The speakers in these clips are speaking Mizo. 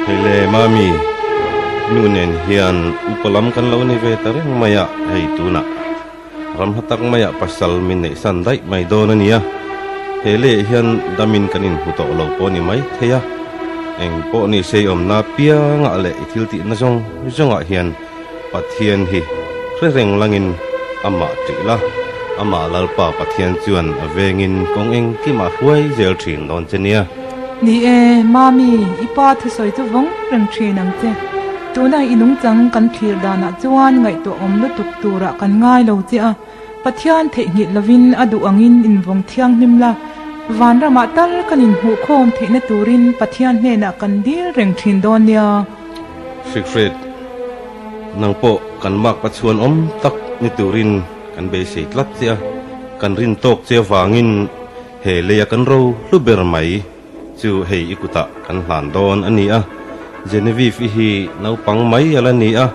Hei le Mami, nu nen hian upa lam kan lo ni ve ta reng mai a, hei tunah ram hla tak maiah pasal min neih san daih mai dawn a nia. He leh hian damin kan inhmu tawh lo pawh a ni mai thei a, eng pawh ni sei awmna piangah leh i thil tihna zawng zawngah hian Pathian hi hre reng langin amah ṭih la, amah Lalpa Pathian chuan a vengin kawng engkimah hruai zel ṭhin dawn che nia. Ni e, Mami, i pa thusawi chu vawng reng ṭhin ang che. Tuna i nungchang kan thlir danah chuan ngaihtuah awm lutuk turah kan ngai lo che a, Pathian theihnghilh lovin a duh angin invawng thianghlim la, vanramah tal kan inhmuhkhawm theihna turin Pathian hnenah kan dil reng ṭhin dawn nia. Siegfried, nang pawh kan mak pachuan awm tak ni turin kan beisei tlat che a, kan rin tawk che avangin he leia kan ro hlu ber mai chu hei i kutah kan hlan dawn a ni a. Genevieve i hi naupang mai a la ni a,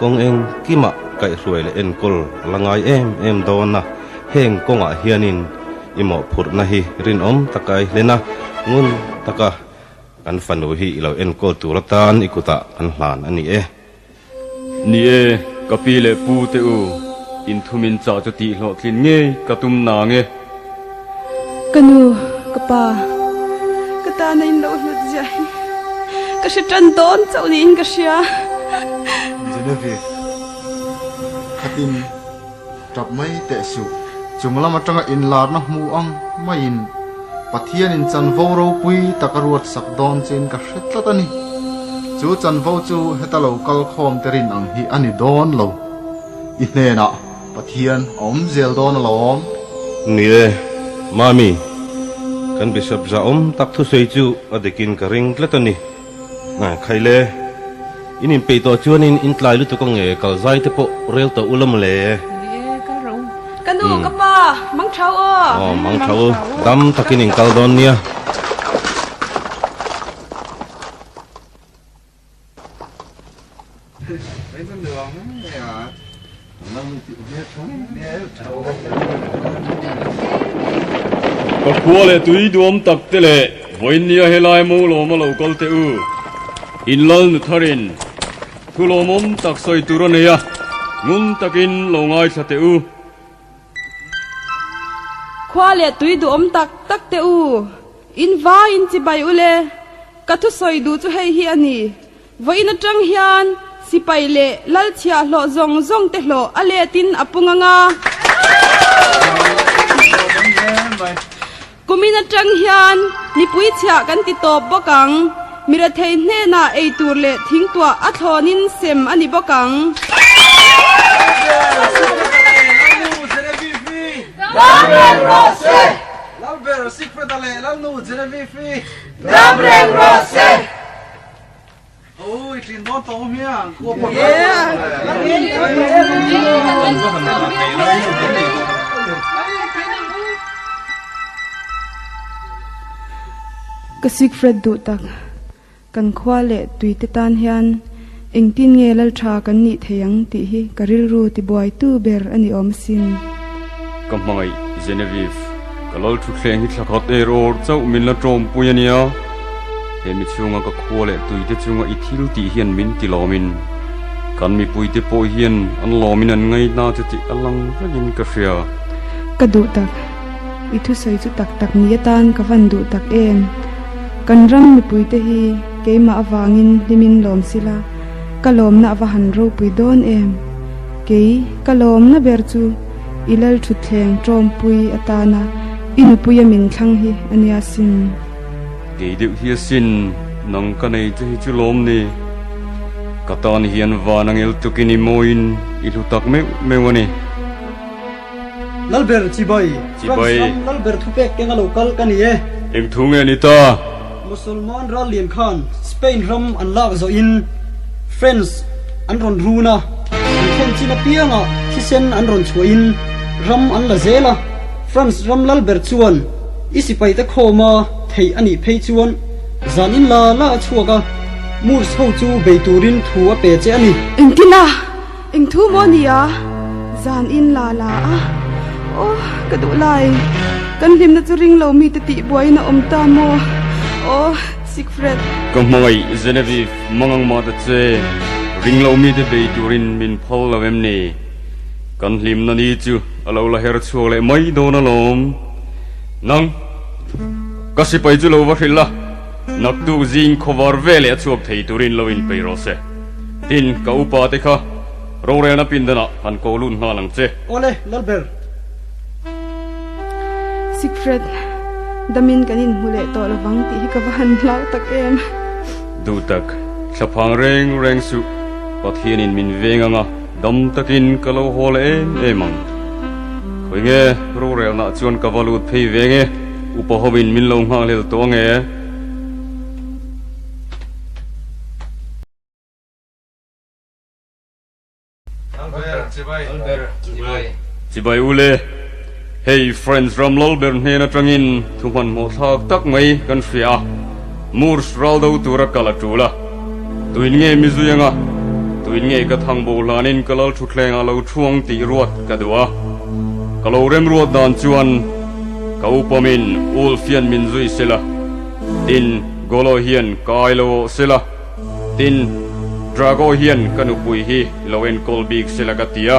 kawng engkimah kaihhruai leh enkawl a la ngai em em dawn a, heng kawngah hianin i mawhphurhna hi rinawm taka i hlen a, ngun taka Kan fanu hi i lo enkawl tur atan i kutah kan hlan a ni e. Ni e, ka pi leh pu te u, inthumin chah chu tih hlawhtlin ngei ka tum nang e. Ka nu, ka pa, ka tana in lo hlut ziah hi ka hre tan dawn chauh niin ka hria. Genevieve, khatin Tap mai teh suh. Chung lam atanga inlarna hmu ang maiin Pathianin chanvo ropui tak a ruat sak dawn chin ka hre tlat a ni. Chu chanvo chu heta lo kal khawm te rin ang hi a ni dawn lo. I hnenah Pathian a awm zel dawn alawm. Ni e, Mami, kan Bishop zahawm tak thusawi chu a dikin ka ring tlat a ni. Khaile, in inpeih tawh chuanin in tlai lutuk ange kal zai te pawh rel tawh ula mawle. Ni e, kal rawh u. Ka nu, ka pa, mang thau aw. Aw, mang thau u. Dam takin in kal dawn nia. Ka khua leh tui duam tak te leh vawiinnia helai mo lawm a lo kal teh u. In lal nu tharin thu lawmawm tak sawi tur a nei a, ngun takin lo ngaithla teh u. Khua leh tui duhawm tak tak teh u, in vaiin chibai u le, ka thusawi duh chu hei hi a ni. Vawiin atang hian sipai leh lal chhiahhlawh zawng zawng te hlawh a letin a pung ang a. Kumin atang hian mipui chhiah kan ti tawp bawk ang. Mirethei hnenah ei tur leh thingtuah a thlawnin sem a ni bawk ang. Ka Siegfried duh tak, kan khua leh tuite tan hian engtin nge lal tha kan nih thei ang tih hi ka rilru tibuaitu ber a ni awm asin. Ka hmangaih Genevieve, ka lal thutthleng hi thla khat er awr chauh min la tawmpui a nia. He mi chhunga ka khua leh tuite chunga i thil tih hian min ti lawmin, kan mipuite pawh hian an lawmin an ngaihna che tih a lang vekin ka hria. Ka duh tak, i thusawi chu tak tak ni atan ka van duh tak em? Kan ram mipuite hi keimah avangin hlimin lawm sila, ka lawmna a va han ropui dawn em? Kei, ka lawmna ber chu i lal thutthleng tawmpui atana i nupuia min thlang hi a nia sin. Kei deuh hi asin, nang ka nei che hi chu lawm ni. Ka tan hian van a ngel tukin i mawiin i hlu tak meuh meuh a ni. Lalber Chibai, France ram Lalber thupek keng a lo kal ka ni e. Eng thu nge ni ta? Musulman ral lian khan Spain ram an lak zawhin France an rawn run a, an thlen chin apiangah thisen an rawn chhuahin ram an la zel a. France ram Lalber chuan I sipai te khawma theih a nih phei chuan zan in la la a chhuak a, Moors ho chu bei turin thu a pe che a ni. Engtin a? Eng thu maw ni a? Zan in la la a. Aw, ka duh lai. Kan hlimna chu ring lo mite tih buaiin a awm ta maw? Aw, Siegfried. Siegfried. Ka hmangaih Genevieve mangang mah ta che, ringlo mite bei turin min phal lo em ni? Kan hlimna ni chu a lo la her chhuak leh mai dawn alawm. Nang, ka sipai chu lo va hrilh a, naktuk zing khawvar veleh a chhuak thei turin lo inpeih rawh se. Tin, ka upa te kha rorelna pindanah han ko lut nghal ang che. Awle, Lalber. Siegfried, damin kan inhmu leh tawh lovang tih hi ka va han hlau tak em. Duh tak, thlaphang reng reng suh, Pathianin min veng anga dam takin ka lo haw leh em em ang. Khawi nge, rorelnah chuan ka va lut phei ve nge, upa hovin min lo nghakhlel tawh ange. Chibai u le, hei French ram lalber hnen atangin thu hmanhmawh thlak tak mai kan hria a, Moors ral do tura kal a tul a, tuin nge mi zui anga, tuin nge ka thang bo hlanin ka lal thutthleng ah lo thuang tih ruat ka duh a, ka lo remruat dan chuan ka upamin Ulf hian min zui sela, tin Golo hian ka ai lo awh sela. Tin, Drago hian ka nupui hi lo enkawl bik sela ka ti a,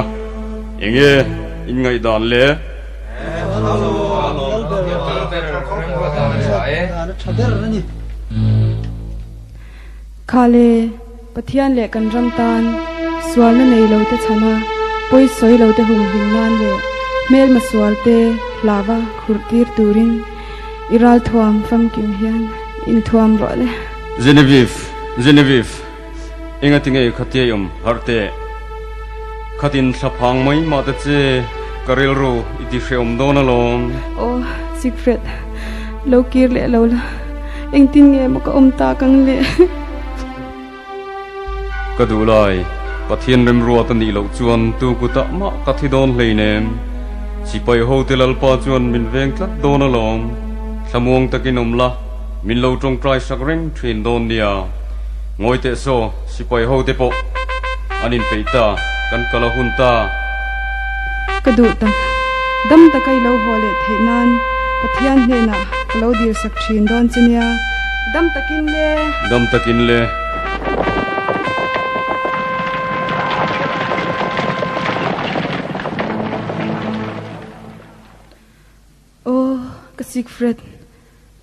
enge in ngaihdan le? Kha le, Pathian leh kan ram tan sualna nei lo te chhana pawi sawi lo te humhim nan leh hmelma sual te hlava khurh tir turin i ralthuam famkim hian inthuam rawh le. Genevieve, Genevieve, engati nge khatia i awm harh teh? Khatin thlaphang mai mah ta che, ka rilru i ti hrehawm dawn alawm. Aw, Siegfried, lo kir leh lo la, engtin nge maw ka awm tak ang le? Ka duh lai, Pathian remruat a nih loh chuan tu kutah mah ka thi dawn hleinem. Sipai hote Lalpa chuan min veng tlat dawn alawm. Thlamuang takin awm la, min lo tawngtai sak reng thin dawn nia. Ngawi teh saw, sipai hote pawh an inpeih ta, kan kal a hun ta. Ka duh tak, dam taka i lo haw leh theih nan Pathian hnenah ka lo dil sak thin dawn che nia. Dam takin le. Dam takin le. Aw, ka Siegfried,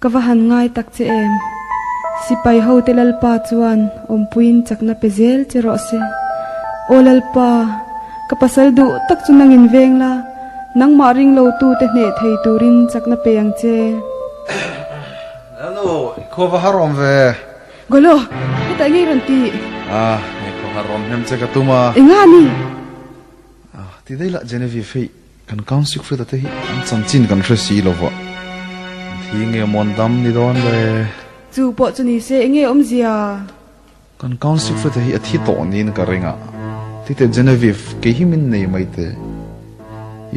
ka va han ngai tak che em? Sipai ho te Lalpa chuan awmpuiin chakna pe zel che rawh se. Aw Lalpa, ka pasal duh tak chu nangin veng la, nangmah ring lo tu te hneh thei turin chakna pe ang che. Hello, i khua va har awm ve. Golo, hetah ngei rawn ti. Ah, i khua har awm hnem che ka tum a. Enga ni? Ah, ti daih lah Genevieve hei kan Count Siegfried-a te hi an chanchin kan hre si lo va. An thi nge maw an dam ni dawn le? Chu pawh chu ni se enge awmzia? Kan Count Siegfried-a hi a thi tawh niin ka ring a. Tite Genevieve, kei hi min nei mai teh.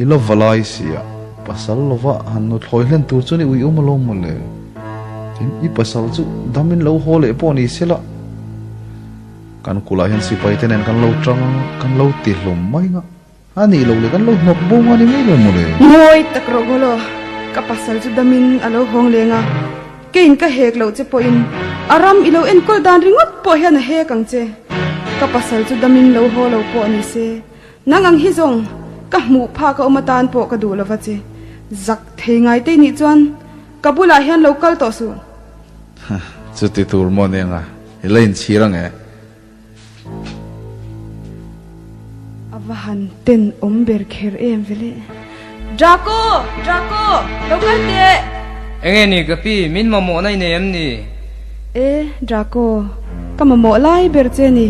I la va lai si a, pasal lova han nuthlawi hlen tur chuan i ui awm alawm maw le? Tin, i pasal chu damin lo haw leh pawh ni se la. Kan kulh ah hian sipai te nen kan lo tang ang a, kan lo ti hlawm mai ang a, a nih loh leh kan lo hnawt bawng a ni mai lo maw le? Ngawi tak rawh Golo, ka pasal chu damin a lo hawng leng a, keiin ka hek loh che pawhin a ram i lo enkawl dan ringawt pawh hian a hek ang che. Ka pasal chu damin lo haw lo pawh ni se, Nang ang hi zawng ka hmuh phak a awm atan pawh ka duh lova che. Zak thei ngai te nih chuan ka bulah hian lo kal tawh suh. Chuti tur maw nia i la inchhir ang e. A va han ten awm ber kher em vele. Draco! Draco! Lo kal teh! Enge ni ka pi, min mamawhna i nei em ni? E, Draco, ka mamawh lai ber che ni.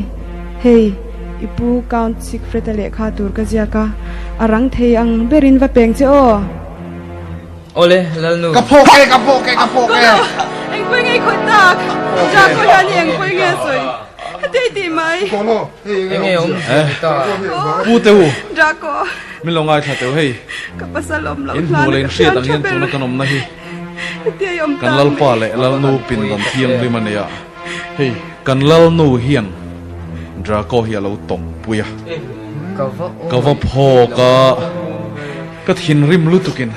Hei, i pu Count Siegfried-a lehkha tur ka ziak a, a rang thei ang berin va peng che aw. Awle, Lalnu. Ka phawk e, ka phawk e, ka phawk e! Kawlo, engpui nge i khawih tak? Draco hian i engpui nge a sawi? Heti i tih mai. Enge awm zia ni ta? Pu te u. Draco. Min lo ngaithla teuh hei. Ka pasal awm loh In hlan hmuh leh ka in hriat hriat ang tha hian ber. tuna kan awmna hi Hetia i awm kan tak Lalpa mai. leh Lalnu pindan thianghlim a ni a. Hei kan Lalnu hian Draco hi a lo tawng pui a. Ka va phawk a, ka thinrim lutukin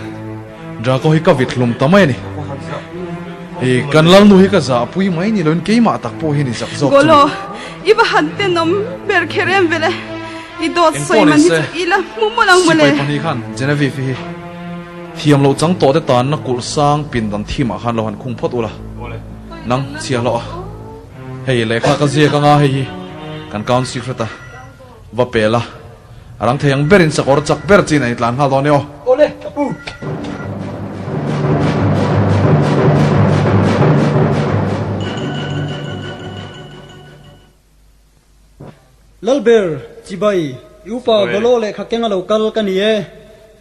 Draco hi ka vit hlum ta mai a ni. Hei kan lalnu hi ka zahpui mai ni loin keimah tak pawh hian i zak zawk chu ni. Golo, i va han tenawm ber kher em vele. I dawt sawi man hi chu i la hmu mawlh ang mawle. Sipai pahnih khan Genevieve hi thiam loh chang tawh te tanna kulh sang pindan thimah khan lo han khung phawt ula. Nang chhia hlawh a. Hei lehkha ka ziak anga hei hi kan count secret a va pel a. A rang thei ang berin sakawr chak ber chin a intlan nghal dawn e aw. Awle, ka pu. Lalber, chibai, i upa Golo lehkha keng a lo kal ka ni e.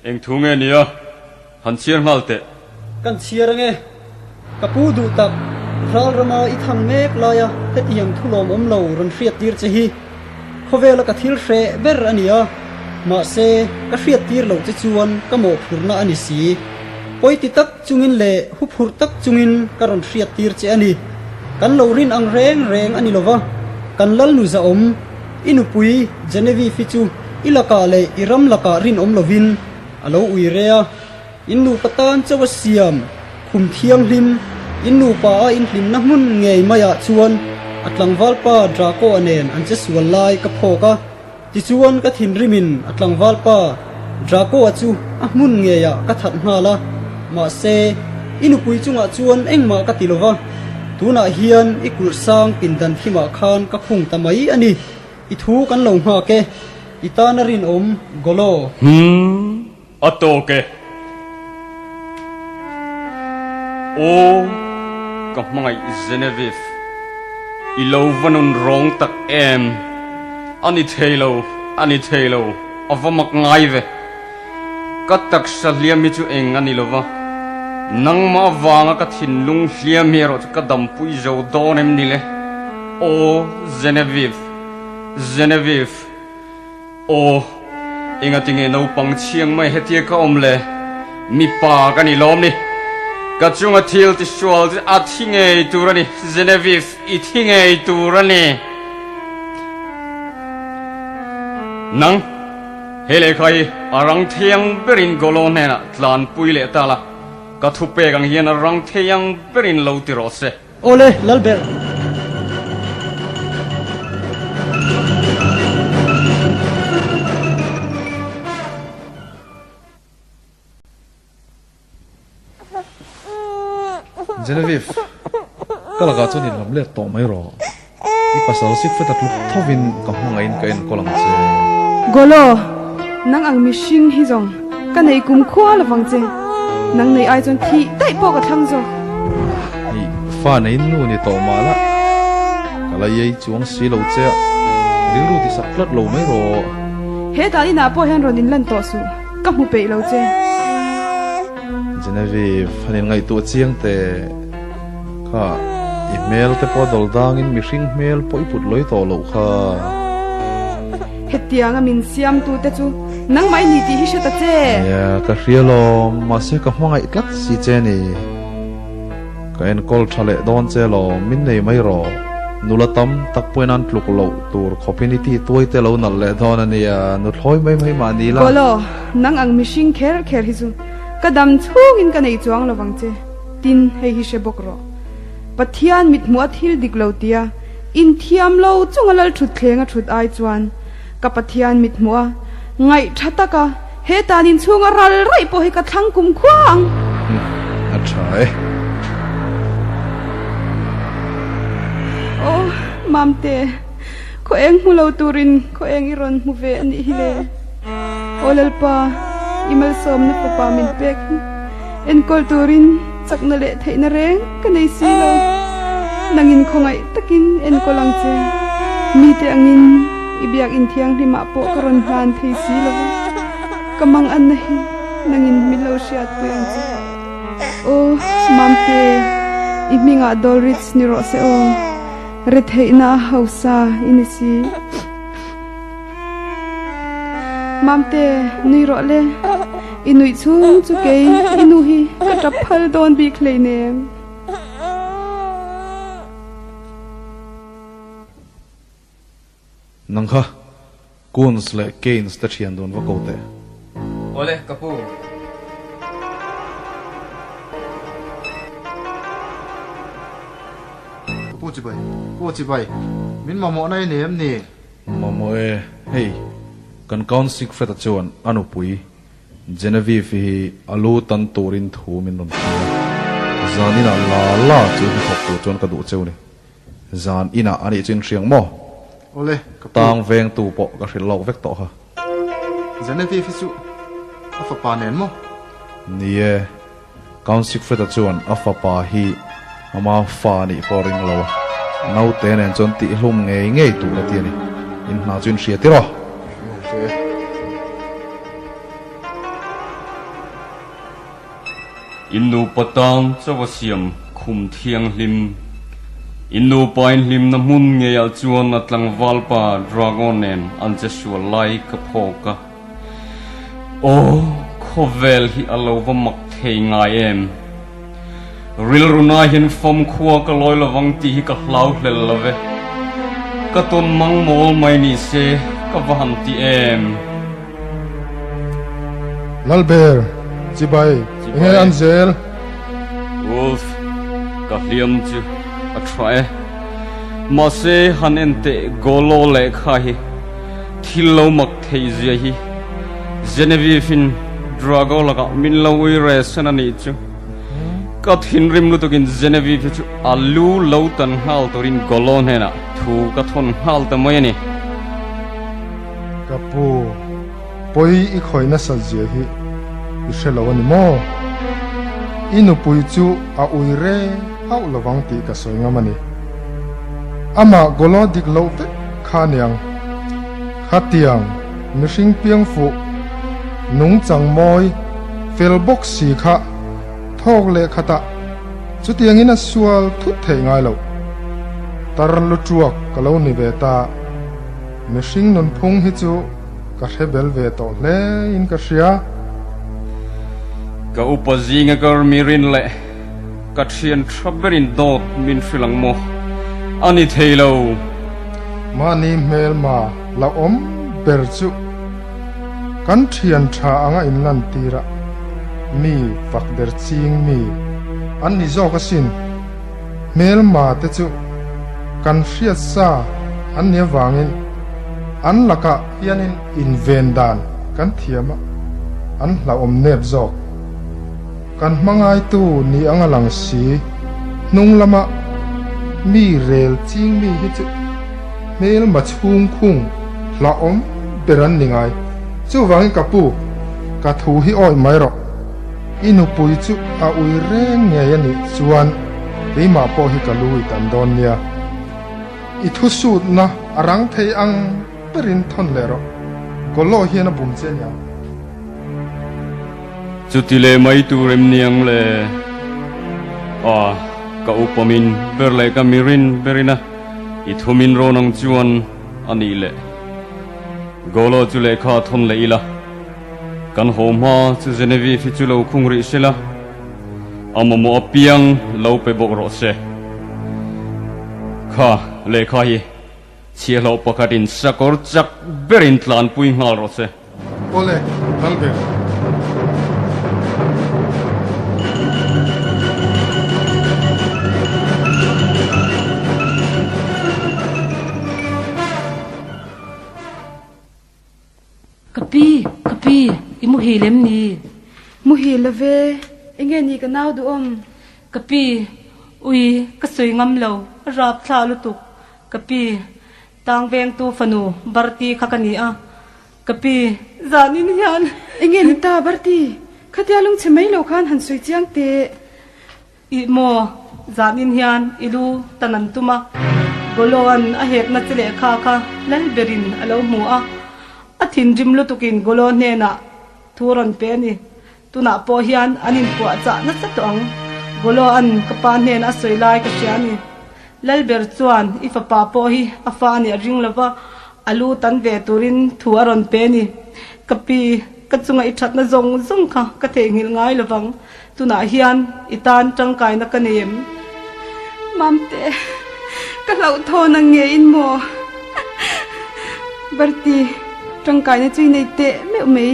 Eng thu nge nia? Han chhiar nghal teh. Kan chhiar ange. Ka pu duh tak, ral rama i thang mek laia hetiang thu lawmawm lo rawn hriat tir che hi khawvela ka thil hreh ber a ni a, mahse ka hriat tir loh che chuan ka mawhphurhna a ni si. Pawiti tak chungin leh huphurh tak chungin ka rawn hriat tir che a ni. Kan lo rin ang reng reng a ni lova, kan lalnu zahawm, i nupui Genevieve hi chu i lakah leh i ram lakah rinawm lovin a lo ui re a. In nupa tan chauh a siam khum thianghlim, in nupa a inhlimna hmun ngei maiah chuan a tlangvalpa Draco-a nen an che sual lai ka phawk a. Tichuan ka thinrimin a tlangvalpa Draco-a chu a hmun ngeiah ka that nghal a, mahse i nupui chungah chuan engmah ka ti lova, tunah hian i kulh sang pindan thimah khan ka khung ta mai a ni. I thu kan lo nghak e, i tana rinawm Golo. Hum, a tawk e. Aw, ka hmangaih Genevieve, i lo va nun rawng tak em? A ni thei lo, a ni thei lo, a va mak ngai ve. Ka taksa hliam hi chu eng a ni lo va, nangmah avanga ka thinlung hliam hi erawh chu ka dampui zo dawn em ni le? Aw, Genevieve, Genevieve. Aw, engati nge naupang chhiang mai hetia ka awm le? Mipa ka ni lawm ni. Ka chunga thil tisual chu a thi ngei tur a ni, Genevieve, i thi ngei tur a ni. Nang, he lehkha hi a rang thei ang berin Golo hnenah tlanpui leh ta la, ka thupek ang hian a rang thei ang berin lo ti rawh se. Awle, Lalber. Genevieve, ka lakah chuan inlam let tawh mai rawh. I pasal Siegfried a tluk thovin ka hmangaihin ka enkawl ang che. Golo, nang ang mihring hi zawng ka nei kum khua lovang che. Nang nei ai chuan thih daih pawh ka thlang zawk. I fa nei nu ni tawh mah la, ka la iai chuang si lo che a, rilru ti sak tlat lo mai rawh. He dan inah pawh hian rawn inlan tawh suh, ka hmu peih lo che. Genevieve, han inngaihtuah chiang teh. Kha, i hmel te pawh dawlh dangin mihring hmel pawh i put lawi tawh loh kha. Hetianga min siamtu te chu nangmah i ni tih hi hre ta che. Nia, ka hria lawm, mahse ka hmangaih tlat si che ni. Ka enkawl tha leh dawn che lawm, min nei mai rawh. Nula tam tak pawhin an tluk loh tur khawpin i ti tuai te lo nalh leh dawn a nia, nuthlawi mai mai mah ni la. Kawlaw, nang ang mihring kher kher hi chu ka dam chhungin ka nei chuang lovang che. Tin, hei hi hre bawk rawh. Pathian mithmuh a thil dik lo tia inthiam lo chunga lal thut thleng a thut ai chuan ka Pathian mithmuh a ngaih tha taka he tan inchhunga ral raih pawh hi ka thlang kum khua ang. A tha e. Aw, Mamte, khaw eng hmu lo turin khaw eng i rawn hmu ve a nih hi le. Aw Lalpa, i malsawmna fapa min pek hi. Enkawl turin chakna leh theihna reng ka nei si lo. Nangin khawngaih takin enkawl ang che. Mite angin i biakinn thianghlimah pawh ka rawn hlan thei si lo va, ka manganna hi nangin min lo hriatpui ang che. Aw, Mamte, i hmingah Dolrich ni rawh se aw, retheihna a hausa i ni si. Mamte, nui rawh le. I nuih chhung chu kei i nu hi ka tap phal dawn bik hleinem. Nang kha Coons leh Canes te thian dun va ko teh. Awle, ka pu. Pu Chibai, Pu Chibai, min mamawhna i nei em ni? Mamawh e, hei, kan Count Siegfried-a chuan a nupui Genevieve hi a lu tan turin thu min rawn hrilh a, zan inah la la chu hnathawk tur chuan ka duh cheu ni. Zan inah a nih chu inhriang maw? Awle, ka pu. Tang vengtu pawh ka hrilh lawk vek tawh kha. Genevieve hi chu a fapa nen maw? Ni e, Count Siegfried-a chuan a fapa hi ama fa a nih pawh a ring lo a, naute nen chuan tihhlum ngei ngei tur a ti a ni. In hna chu inhria tir aw? Hria e. In nupa tang chauh a siam khum thianghlim. In nupa inhlimna hmun ngeiah chuan a tlangval pa Drago nen an che sual lai ka phawk a. Aw, khawvel hi a lo va mak thei ngai em? Rilru na hian famkhua ka lawi lovang tih hi ka hlau hlel lo ve. Ka tawn mang mawl mai ni se ka va han ti em? Lalber, chibai, enge an zel? Wolf, ka hliam chu a tha e. Mahse, han en teh Golo lehkha hi thil lo mak theih zia hi Genevieve-in Drago lakah min lo ui re sen a nih chu. Ka thinrim lutukin Genevieve hi chu a lu lo tan nghal turin Golo hnenah thu ka thawn nghal ta mai a ni. Ka pu, pawi i khawih nasat zia hi i hre lo a ni maw? I nupui chu a ui re hauh lovang tih ka sawi ngam a ni. Amah Golo dik loh vek kha aniang. Khatiang mihring piang fuh, nungchang mawi, fel bawk si kha thawk leh khatah chutiangin a sual thut theih ngai loh. Tar lutuak ka lo ni ve ta. Mihring nunphung hi chu ka hre bel ve tawh hle in ka hria. Ka upa zinga ka mi rin leh ka thian tha berin dawt min hrilh ang maw? A ni thei lo. Mahni hmelma la awm ber chu kan thian tha anga inlan tir a, mi fak der ching mi an ni zawk asin. Hmelma te chu kan hriat sa an nih avangin an lakah hianin inven dan kan thiam a, an hlauhawm nep zawk. Kan hmangaitu ni anga lang si, hnung lama mi rel ching mi hi chu hmelma chhung khung hlauhawm ber an ni ngai. Chuvangin ka pu, ka thu hi awih mai rawh. I nupui chu a ui reng ngei a nih chuan keimah pawh hi ka lu i tan dawn nia. I thusutna a rang thei ang berin thawn leh rawh. Golo hian a bum che nia. Chuti leh mai tur em niang le? Ah, ka upamin ber leh ka mirin berin a, i thumin rawn ang chuan a nih leh. Golo chu lehkha thawn leh ila. Kan haw hma chu Genevieve hi chu lo khung rih se la, a mamawh apiang lo pe bawk rawh se. Kha lehkha hi chhiahhlawh pakhatin sakawr chak berin tlanpui nghal rawh se. Awle, kal ve. Ka pi, ka pi, i muhil em ni? Muhil lo ve, enge ni ka nau duhawm? Ka pi, ui, ka sawi ngam lo, a rap thla lutuk. Ka pi, tang vengtu fanu Barti kha ka ni a. Ka pi, zanin hian. Enge ni ta Barti, khatia lungchhe mai lo khan han sawi chiang teh. Ih maw, zanin hian i lu tan an tum a, Goloan a hekna che lehkha kha lal berin a lo hmu a, a thinrim lutukin Golo hnenah thu rawn pe a ni. Tunah pawh hian an inpuahchah nasa tawh ang, Goloan ka pa hnena a sawi lai ka hria a ni. Lal ber chuan i fapa pawh hi a fa a nih a ring lova, a lu tan ve turin thu a rawn pe a ni. Ka pi, ka chunga i thatna zawng zawng kha ka theihnghilh ngai lovang. Tunah hian i tan tangkaina ka nei em? Mamte, ka hlauhthawn ang nge in maw? Barti, tangkaina chu i nei teh meuh mai.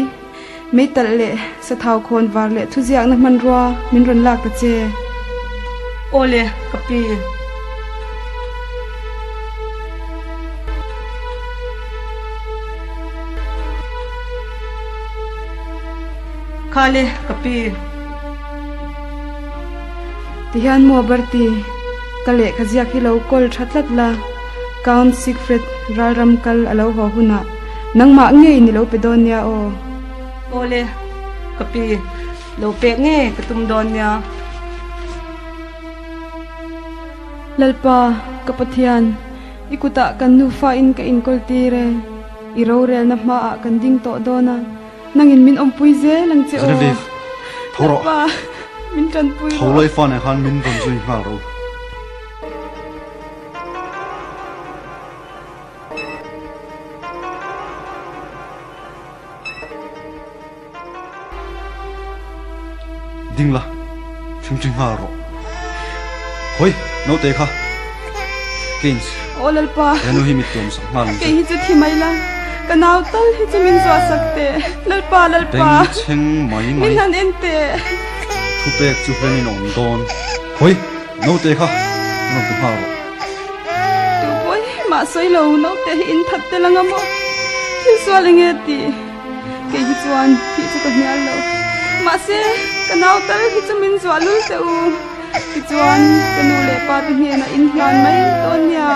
Meitalh leh sathau khawn var leh thuziakna hmanrua min rawn lak ta che. Awle, ka pi. Khale, ka pi. Tihian maw Bertie, ka lehkha ziak hi lo kawl tha tlat la, Count Siegfried ralram kal a lo haw hunah nangmah ngei ni lo pe dawn nia aw. Awle, ka pi, lo pek nge ka tum dawn nia. Lalpa, ka Pathian, i kutah kan nufa in ka inkawl tir e, i rorelna hmaah kan ding tawh dawn a, Nangin min awmpui zel ang che aw. Genevieve, tho rawh. Lalpa, min tanpui rawh. Tho la i fa nen khan min rawn zui nghal rawh u. Ding la, ṭhingṭhi nghal rawh. Hawi, naute kha. Keynes. Aw Lalpa. He nu hi mit tuam sak nghal ang che. Kei hi chu thi mai la, ka nau tal hi chu min zuah sak teh. Lalpa, Lalpa. Beng chheng mai mai. Min han en teh. Thupek chu hlenin a awm dawn. Hawi, naute kha rawn ti nghal rawh. Tu pawi mah sawi lo, naute hi in that tel anga maw? Thil sual enge tih? Kei hi chuan thih chu ka hnial lo. Mahse, ka nau tal hi chu min zuah lul teh u. Tichuan, ka nu leh pa te hnenah in hlan mai dawn nia.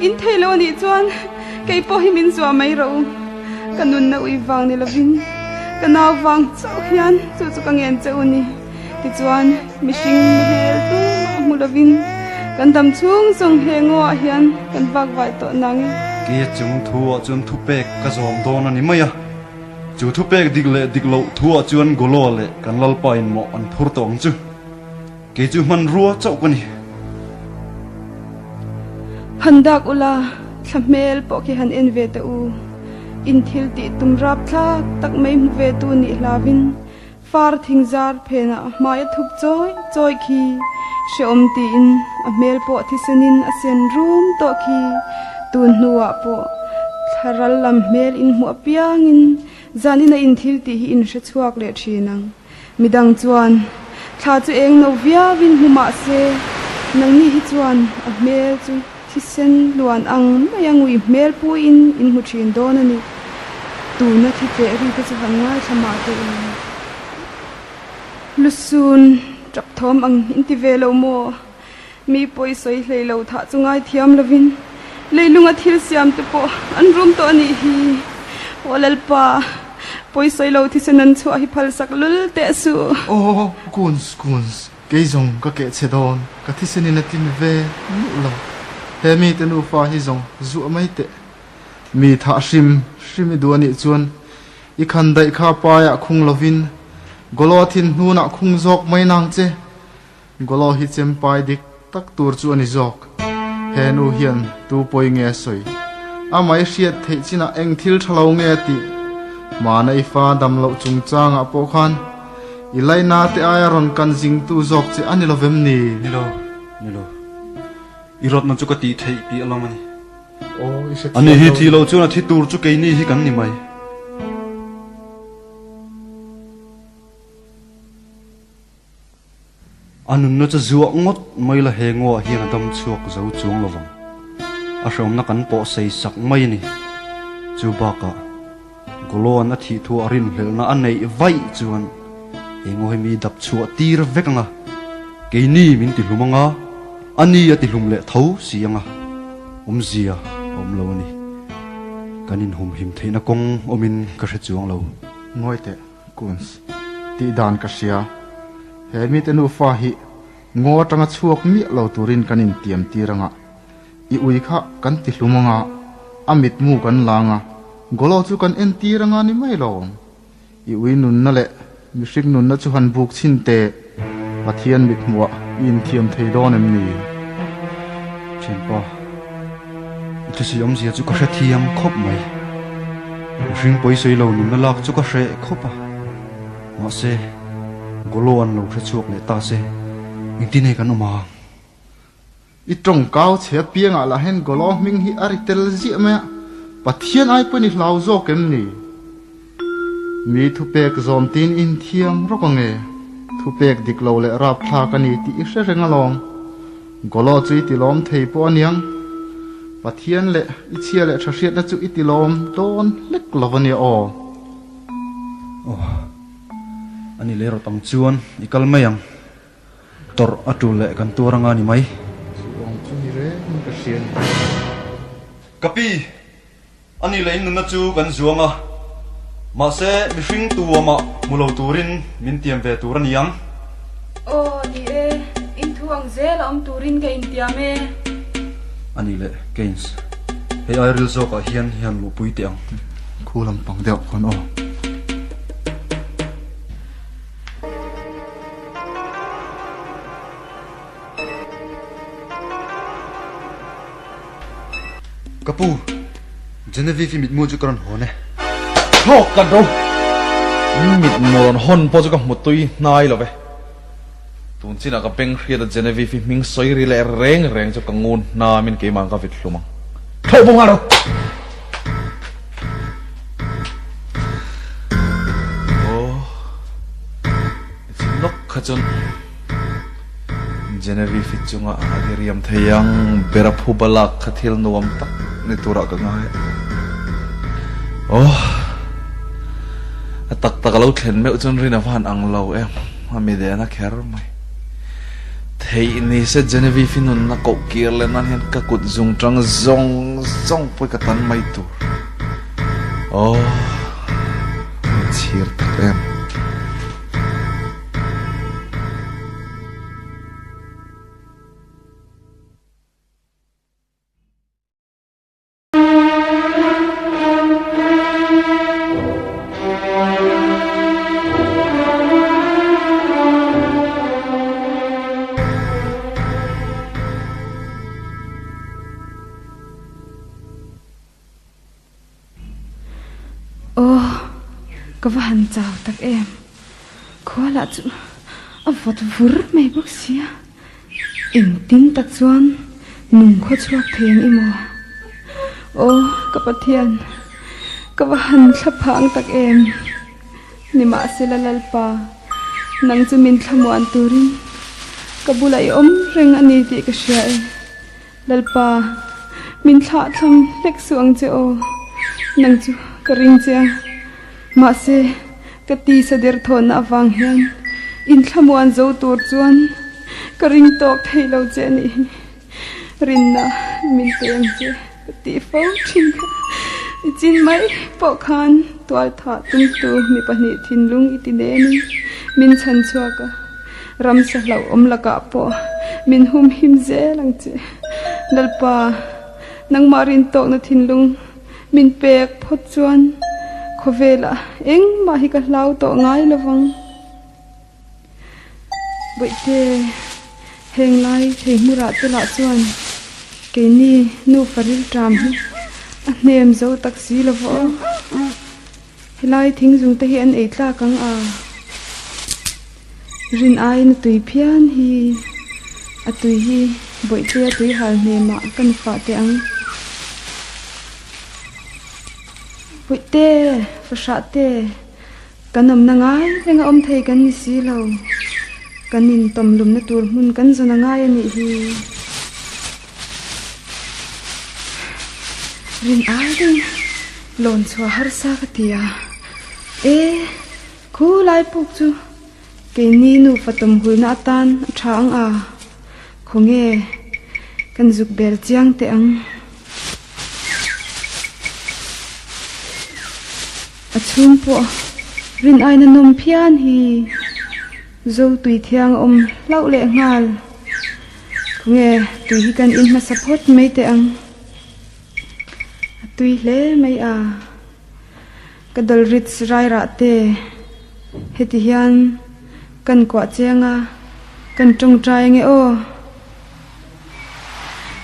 In thei lo anih chuan kei pawh hi min zuah mai rawh u. Ka nunna ui vang ni lovin ka nau vang chauh hian chu chu ka ngen che u ni. Tichuan, mihring hmel tumah hmu lovin kan dam chhung zawng he ngaw ah hian kan vak vai tawh nang e. Ke chung thu ah chuan thupek ka zawm dawn a ni mai a. Chu thupek dik leh dik loh thu ah chuan Goloa leh kan Lalpa in mawh an phur tawh ang chu. Kei chu hmanrua chauh ka ni. Han dak ula, thla hmel pawh khi han en ve teh u. In thil tih tum rap thlak tak mai hmu ve tu nih hlavin Far thingzar phenah a hmai a thup chawi chawi khi hrehawm tiin a hmel pawh thisenin a sen rum tawh khi tun hnuah pawh thlaral lam hmel in hmuh apiangin zanin a inthil tih hi in hre chhuak leh thin ang. Midang chuan thla chu eng no viauin hmu mah se nangni hi chuan a hmel chu Thisen luan ang mai a ngui hmel puiin in hmu thin dawn a ni. Tuna thi tleh ri te chu han ngaithla mah teh u. Lusun, tap thawm ang in ti ve lo maw? Mi pawi sawi hlei lo thah chu ngaithiam lovin leilunga thil siam te pawh an rum tawh a nih hi. Aw Lalpa, pawi sawi lo thisen an chhuah hi phalsak lul teh suh. Aw, Kunz, Kunz, Kei zawng ka keh chhe dawn, ka thisenin a tlin ve nuh lo. He mite nufa hi zawng zuah mai teh. Mi thah hrim hrim i duh anih chuan i khan daih kha paiah khung lovin Golo thin hnunah khung zawk mai nang che. Golo hi chempai dik tak tur chu a ni zawk. He nu hian tu pawi nge a sawi? Amah i hriat theih chinah eng thil tha lo nge a tih? Hmana i fa dam loh chungchangah pawh khan I laina te aia rawn kan zingtu zawk che a ni lovem ni? Ni lo, ni lo. I rawtna chu ka tih theih piah lam a ni. Aw, i hre thiam lo. Ani hi thi lo chuan a thi tur chu keini hi kan ni mai. A nunna chu zuah ngawt mai la he ngaw ah hian a dam chhuak zo chuang lo vang. A hreawmna kan pawh sei sak mai a ni. Chu bakah Goloan a thih thu a rinhlelhna a neih vaih chuan he ngaw hi mi dap chhuah tir vek ang a, keini min ti hlum ang a, a ni a ti hlum leh tho si ang a, awmzia a awm lo a ni. Kan inhumhim theihna kawng awmin ka hre chuang lo. Ngawi teh. Kunz, tih dan ka hria. He mite nufa hi ngaw atanga chhuak miah lo turin kan intiam tir anga, i ui kha kan ti hlum anga, a mitmu kan lang a, Golo chu kan en tir anga ni mai lo. I ui nunna leh mihring nunna chu han buk chhin teh, Pathian mithmuah i inthiam thei dawn em ni? Thianpa, i thusawi awmzia chu ka hrethiam khawp mai. Mihring pawisawi lo nunna lak chu ka hreh khawp a. Mahse, Golo an lo hre chhuak leh ta se, engtin nge kan awm ang? I tawngkau chhe apiangah lah hian Golo hming hi a ri tel ziah mai a, Pathian ai pawhin i hlau zawk em ni? Mi thupek zawm tin inthiam rawk ang e, thupek dik lo leh rapthlak a ni tih i hre reng alawm. Golo chu i tilawm thei pawh a niang. Pathian leh i chhia leh tha hriatna chu i tilawm dawn hlek lo a nia aw. Aw. Ani leh rawt ang chuan i kal mai ang. Tawrh a tul leh kan tuar anga ni mai. Chu ang chu ni rengin ka hria ni. Ka pi, ani leh in nunna chu kan zuang a, mahse mihring tu amah hmu lo turin min tiam ve tur a ni ang. Aw, ni e, in thu ang zel a awm turin ka intiam e. Ani leh Keynes, hei ai ril zawkah hian hian luhpui teh ang. Khu lampang deuh khawn aw. Ka pu, Genevieve i mitmu chu ka rawn hawn e. Thlawk kan ro! Mitmu rawn hawn pawh chu ka hmu tui hnai lo ve. Tun chinah ka beng hriat a Genevieve i hming sawi ri leh reng reng chu ka ngun hnamin keimah ka vit hlum ang. Thlawh bo nghal ro! Aw, i chin lawk kha chuan Genevieve i chunga a diriam thei ang ber a phu balak kha thil nuam tak ni turah ka ngai. Aw, a tak tak a lo thlen meuh chuan rin a va han ang lo em, a mi dehna kher mai. Theih ni se Genevieve i nunna koh kir leh nan hian ka kut zung tang zawng zawng pawh ka tan mai tur. Aw, min chhir tak em. Aw, ka va han chau tak em. Khua lah chu a vawt vur mai bawk sia. Engtin tak chuan nung khaw chhuak thei ang i maw? Aw, ka Pathian, ka va han thla phang tak em! Nimahsela Lalpa, nang chu min thlamuan turin ka bulah i awm reng a ni tih ka hria e. Lalpa, min thlah thlam hlek suh ang che aw, nang chu ka ring che a, mahse ka tisa derthawnna avang hian inthlamuan zo tur chuan ka ring tawk thei lo che a nih hi. Rinna min pe ang che ka tih fo thin kha. I chin mai pawh khan tualthah tumtu mi pahnih thinlung i ti nenin min chhan chhuak a. Ramsa hlauhawm lakah pawh min humhim zel ang che. Lalpa, nangmah rintawkna thinlung min pek phawt chuan khawvelah engmah hi ka hlau tawh ngai lo vang. Bawihte, heng lai thei hmurah te lah chuan keini nufa rilṭam hi a hnem zo tak si lo vawh aw. Helai thingzung te hi an ei tlak ang a, rin aiin a tui phian hi, a tui hi bawihtea tui hal hnemah kan fah teh ang. Bawihte, fahrah te, kan awmna ngai reng a awm thei kan ni si lo, kan intawm lumna tur hmun kan zawn a ngai a nih hi. Rin ai ding lawn chhuah harsa ka ti a, e khu lai puk chu keini nufa tawm hulna atan a tha ang a, khawnge kan zuk bel chiang teh ang. A chhung pawh rin aina nawm phian hi zo tui thiang a awm hlauh leh nghal. Khawnge tui hi kan in hmasa phawt mai teh ang. A tui hle mai a. Ka dawlrit rai rah te heti hian kan kuah cheng a, kan tawngtai ange aw.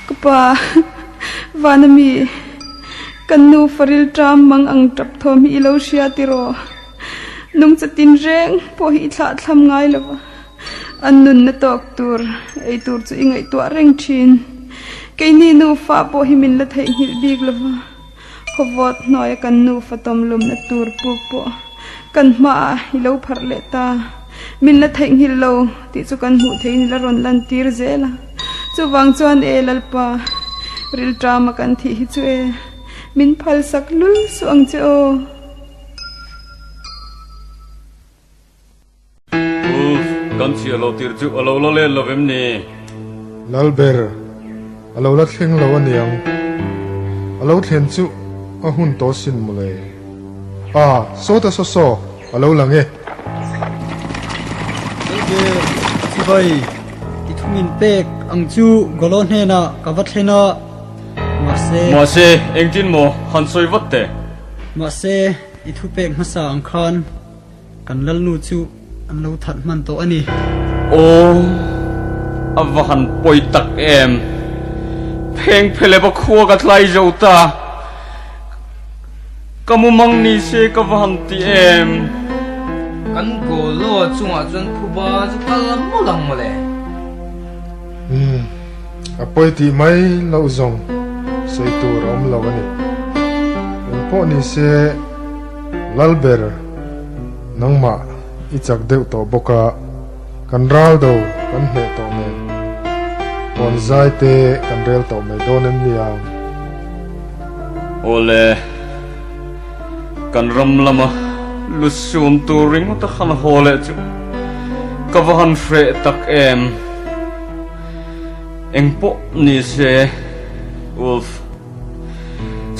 Ka pa vana mi kan nu faril ṭam mang ang ṭap thawm hi i lo hria tiraw? Nungcha tin reng pawh hi i thlah thlam ngai lo va. An nunna tawk tur ei tur chu i ngaihtuah reng thin. Keini nufa pawh hi min la theihnghilh bik lo va, khawvawt hnuaia kan nufa tawmlumna tur puk pawh kan hmaah i lo pharh leh ta. Min la theihnghilh lo tih chu kan hmuh theihin i la rawn lantir zel a. Chuvang chuan e Lalpa, rilṭama kan thih hi chu e, min phalsak lul suh ang che aw. Kan chhiah loh tir chu a lo la len lo vem ni? Lalber, a lo la thleng lo aniang. A lo thlen chu a hun tawh sin mawle. Ah, sawta saw saw, a lo lang e. Lalber, chibai, i thu min pek ang chu Golo hnenah ka va thlen a, mahse. Mahse, engtin maw han sawi vat teh? Mahse, i thu pek hmasa ang khan Kan lalnu chu an lo that hman tawh a ni. Aw, a va han pawi tak em! Pheng phelep a khua ka tlai zo ta. Ka mumang ni se ka va han ti em! Kan Golo chungah chuan phuba chu kal mawlh ang mawle. Umm, a pawi tih mai loh zawng sawi tur a awm lo a ni. Engpawh ni se. Lalber, nangmah i chak deuh tawh bawk a, kan ral do kan hneh tawh nen, pawn zai te kan rel tawh mai dawn em niang? Awle, kan ram lama lu sum tur ringawt a han haw leh chu ka va han hreh tak em. Engpawh ni se, Wolf.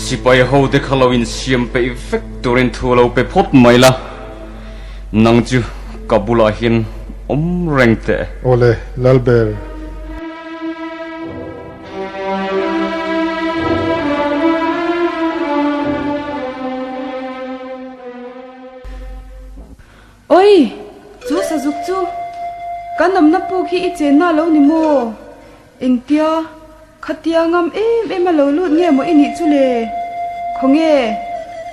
Sipai ho te kha lo insiam peih vek turin thu lo pe phawt mai la, nang chu ka bulah hian awm reng teh. Awle, Lalber. Oi! Chu sazuk chu kan awmna puk hi i chenna lo ni maw? Engtia? Khatia ngam em em a lo lut nge maw i nih chu le? Khawnge,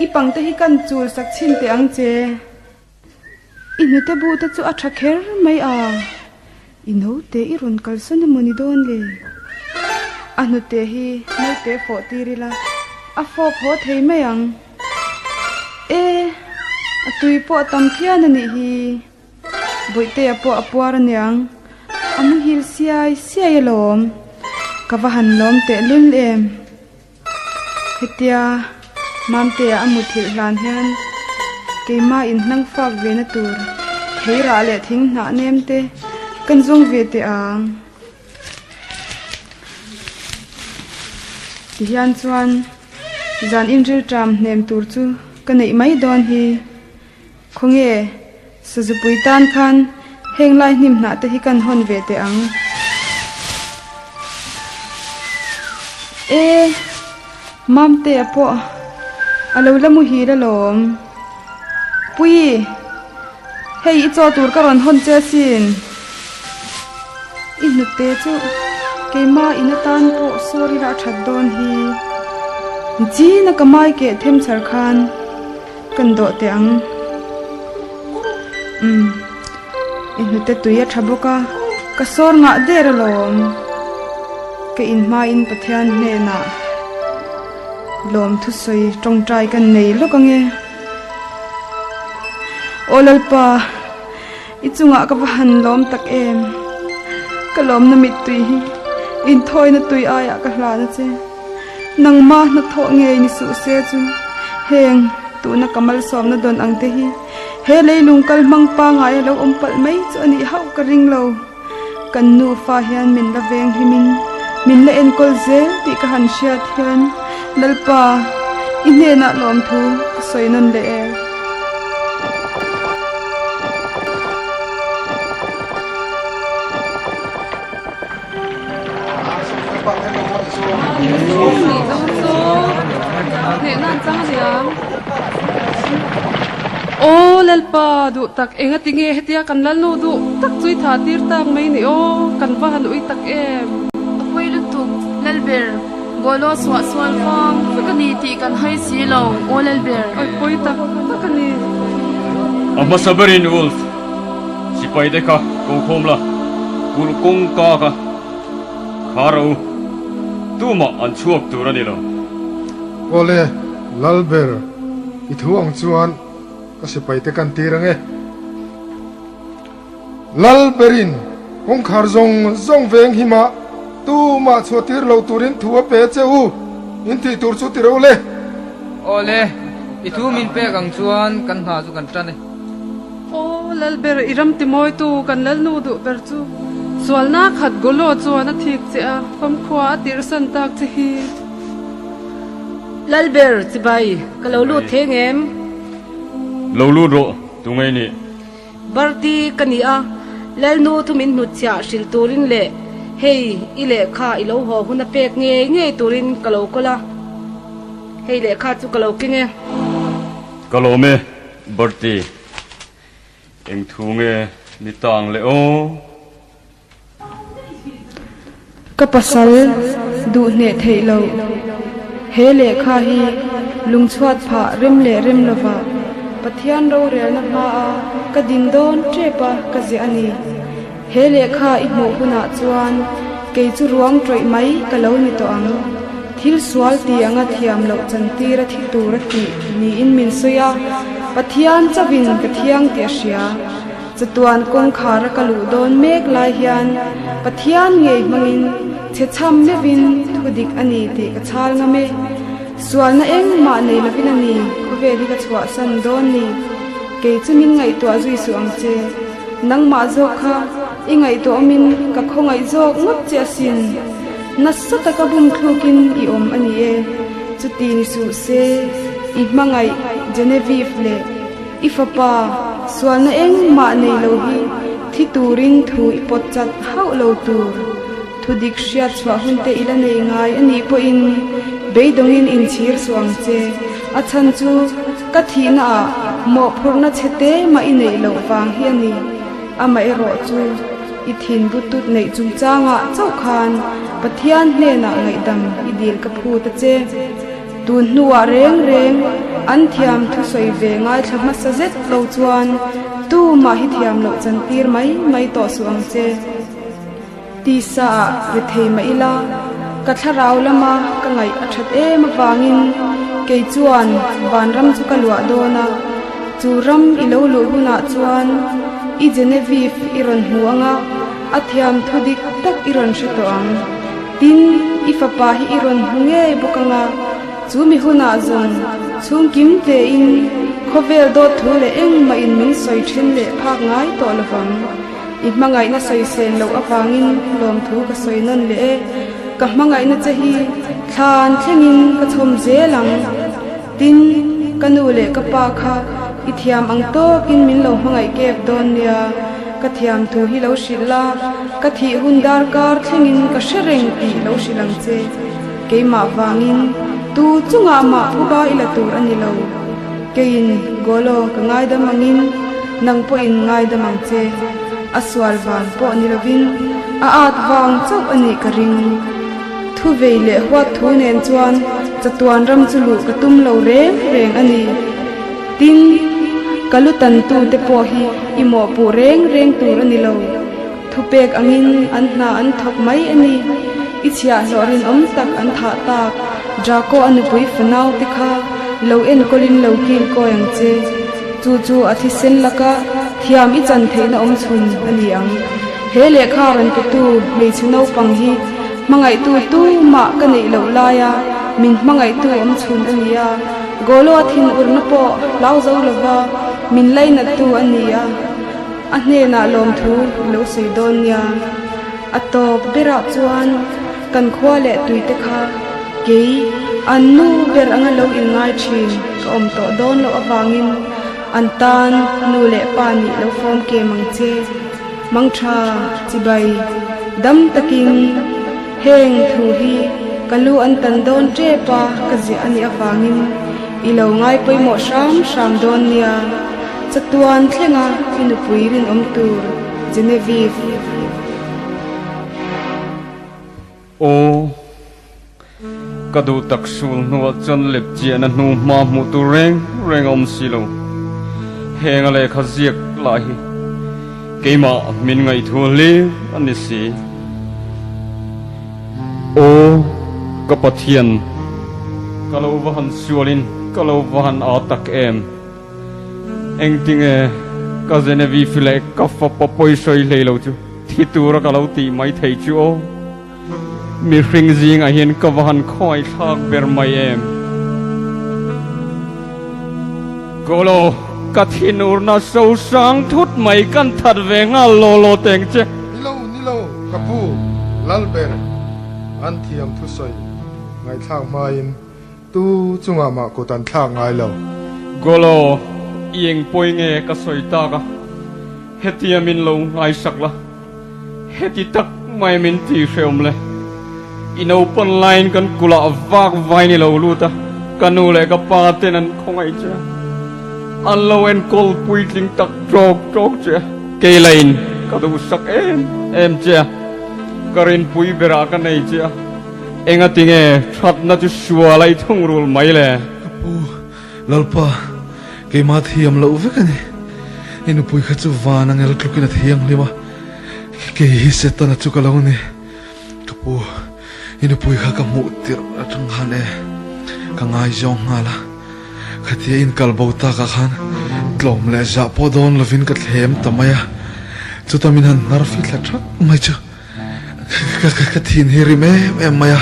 i pangte hi kan chul sak chhin teh ang che. I hnute bu te chu a tha kher mai a, i naute i rawn kalsawn emaw ni dawn le? A hnute hi naute fawh tir ila, a fawp haw thei mai ang. E, a tui pawh a tam phian a nih hi. Bawihtea pawh a puar aniang, a muhil siai siai alawm. Ka va han lawm teh lul em. Hetia Mamtea a muthilh hlan hian keimah in hnang fak ve na tur theirah leh thing hnah nem te kan zawng ve teh ang. Tihian chuan zan inrilṭam hnem tur chu ka neih mai dawn hi. Khawnge, Sazupui tan khan heng lai hnim hnah te hi kan hawn ve teh ang. E, Mamtea pawh a lo la muhil alawm. Pui, hei i chaw tur ka rawn hawn che asin. I hnute chu keimah in atan pawh sawi ila a that dawn hi. China ka mai keh them chhar khan. Kan dawh teh ang. Umm. I hnute tui a tha bawk a, ka sawr ngah der alawm. Ka inhmain Pathian hnenah lawm thusawi tawngtai kan nei lawk ange. Aw Lalpa, i chungah ka va han lawm tak em. Ka lawmna mittui hi inthawina tui aiah ka hlan a che. Nangma hnathawh ngei ni suh se chu heng tuna ka malsawmna dawn ang te hi he leilung kal hmang pangai a lo awm palh mai chu a nih hauh ka ring lo. Kan nufa hian min la veng himin min la enkawl zel tih ka han hriat hian Lalpa i hnenah lawmthu ka sawi nawn leh e. Aw Lalpa duh tak enga tinge hetia kan Lalnu duh tak chu i tha tir tak mai ni aw kan va han ui tak em. A pawi lutuk Lalber Golo suah sual vang vek a ni tih kan hai si lo aw Lalber. Awi pawi tak tak a ni. A hmasa berin Wolf Sipai te kha ko khawm la, kulh kawngka kha khar a u, tumah an chhuak tur a ni lo. Awle, Lalber, i thu ang chuan ka sipai te kan tir ange. Lalberin kawngkhar zawng zawng veng himah tumah chhuah tir lo turin thu a pe che u, in tih tur chu ti ro le. Awle, i thu min pek ang chuan kan hna chu kan tan e. Aw Lalber, i ram timawitu kan Lalnu duh ber chu sualna khat Golo chuan a thik che a, famkhua a tirhsan tak che hi. Lalber, chibai, ka lo lut thei ngem? Lo lut rawh, tunge i nih? Barti ka ni a, Lalnu thu min hnutchhiah hrilh turin leh hei i lehkha i lo haw hun a pek ngei ngei turin ka lo kawl a, hei lehkha chu ka lo keng e. Ka lawm e, Barti. Eng thu nge ni tang le aw? Ka pasal duh hneh theih loh. He lehkha hi lungchhuat phah rem leh rem lova Pathian rorelna hmaa ka din dawn tep a ka ziah a ni. He lehkha i hmuh hunah chuan kei chu ruang tawih mai ka lo ni tawh ang. Thil sual ti anga thiam loh chantir a thi tur a tih niin min sawi a, Pathian chauhin ka thiang tih a hria. Chatuan kawngkhar a ka luh dawn mek lai hian Pathian ngei hmangin chhe chham meuhin thu dik a ni tih ka chhal ngam e. Sualna engmah nei lovin a ni khawvel hi ka chhuahsan dawn ni. Kei chu min ngaihtuah zui suh ang che. Nangmah zawk kha i ngaihtuah awmin ka khawngaih zawk ngawt che asin. Nasa taka bum thlukin i awm a ni e. Chuti ni suh se, i hmangaih Genevieve leh I fapa, sualna engmah nei lo hi thi turin thu i pawt chat hauh lo tur. Thu dik hriat chhuah hun te i la nei ngai a nih pawhin beidawngin inchhir suh ang che. A chhan chu ka thihnaah mawhphurhna chhe te mah i neih loh vang hi a ni. Amaherawh chu i thin butut neih chungchangah chauh khan Pathian hnenah ngaihdam i dil ka phut a che. Tun hnuah reng reng an thiam thusawi ve ngaithla hmasa zet lo chuan tumah hi thiam loh chantir mai mai tawh suh ang che. Tisa ah rethei mah ila, ka thlarau lama ka ngaih a that em avangin kei chuan vanram chu ka luah dawn a, chu ram i lo luh hunah chuan i Genevieve i rawn hmu anga a thiam thu dik tak i rawn hre tawh ang. Tin, i fapa hi i rawn hmu ngei bawk anga, chu mi hunah zawng chhungkim tein khawvel dawt thu leh engmah in min sawi then leh phak ngai tawh lovang. I hmangaihna sawi sen loh avangin lawmthu ka sawi nawn leh e. Ka hmangaihna che hi thlan thlengin ka chhawm zel ang. Tin, ka nu leh ka pa kha i thiam ang tawkin min lo hmangaih kep dawn nia. Ka thiam thu hi lo hrilh la, ka thih hun darkar thlengin ka hre reng tih lo hrilh ang che. Keimah vangin tu chungah mah phuba i la tur a ni lo. Keiin Golo ka ngaidam angin nang pawhin ngaidam ang che. A sual vang pawh ni lovin a at vang chauh a nih ka ring. Thu vei leh huat thu nen chuan chatuan ram chu luh ka tum lo reng reng a ni. Tin, ka lu tantu te pawh hi i mawhpuh reng reng tur a ni lo. Thupek angin an hna an thawk mai a ni. I chhiahhlawh rinawm tak an thah tak Draco a nupui fanau te kha lo enkawlin lo kil kawi ang che. Chu chu a thisen laka thiam i chan theihna awm chhun a ni ang. He lehkha rawn petu hmeichhe naupang hi hmangaihtu tumah ka neih loh laia min hmangaihtu awm chhun a ni a, Golo a thinurna pawh hlau zo lova min lainattu a ni a, a hnenah lawmthu i lo sawi dawn nia. A tawp berah chuan kan khua leh tuite kha kei an nu ber anga lo inngai thin ka awm tawh dawn loh avangin an tan nu leh pa nih lo fawm kem ang che. Mangtha, chibai, dam takin heng thu hi ka lu an tan dawn tep a ka ziah a nih avangin i lo ngai pawimawh hram hram dawn nia. Chatuan thlenga i nupui rinawm tur Genevieve. Aw, ka duh tak sul hnuah chuan lep chiahna hnu hma hmuh tur reng reng a awm si lo. Heng a lehkha ziak lah hi keimah min ngaihthua hlir a ni si. Aw, ka Pathian, ka lo va han sualin ka lo va han aa tak em! Engtinge ka Genevieve leh ka fapa pawi sawi hlei lo chu thi tura ka lo tih mai thei chu aw. Mihring zingah hian ka va han khawngaih thlak ber mai em. Golo! Ka thinurna sosang thut mai kan that ve nghal law law teng che. Ni lo, ni lo, ka pu, Lalber, an thiam thusawi ngaihthlak hmain tu chungah mah kut an thlak ngai lo. Golo, i eng pawi nge ka sawi tak a, hetia min lo ngaisak la. Heti tak mai min ti hreawm le. I naupan laiin kan kulah vak vai ni lo lut a, ka nu leh ka pa ten an khawngaih che a, an lo enkawl puitling tak tawk tawk che a, kei lain ka duhsak em em che a, ka rinpui berah ka nei che a, engati nge thatna chu sual a i thungrul mai le? Ka pu, Lalpa, keimah thiam loh vek a ni. I nupui kha chu van a ngel tlukin a thianghlim a, kei hi Setana chu ka lo ni. Ka pu, i nupui kha ka hmuh tirh atang khan e, ka ngaizawng nghal a. Khatia inkal bo takah khan tlawm leh zah pawh dawn lovin ka thlem ta mai a, chuta min han hnar fithla thak mai chu. Ka thin hi rim em em mai a,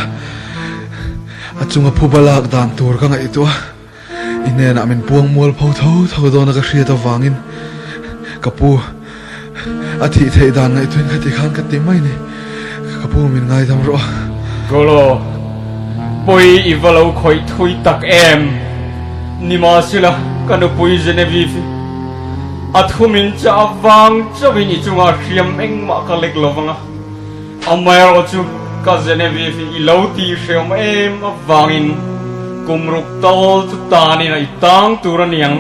a chunga phuba lak dan tur ka ngaihtuah a, i hnenah min puang mual pho tho tho dawn a ka hriat avangin ka pu a thih theih dan ngaihtuahin ka ti khan ka ti mai ni, ka pu min ngaidam rawh a. Golo, pawi i va lo khawih thui tak em? Nimahsela ka nupui Genevieve, A thumin che avang chauhin i chungah hriam engmah ka lek lo vang a, amaherawh chu ka Genevieve i lo tih hreawm em avangin kum ruk tal chu tanin a i tang tur a ni ang.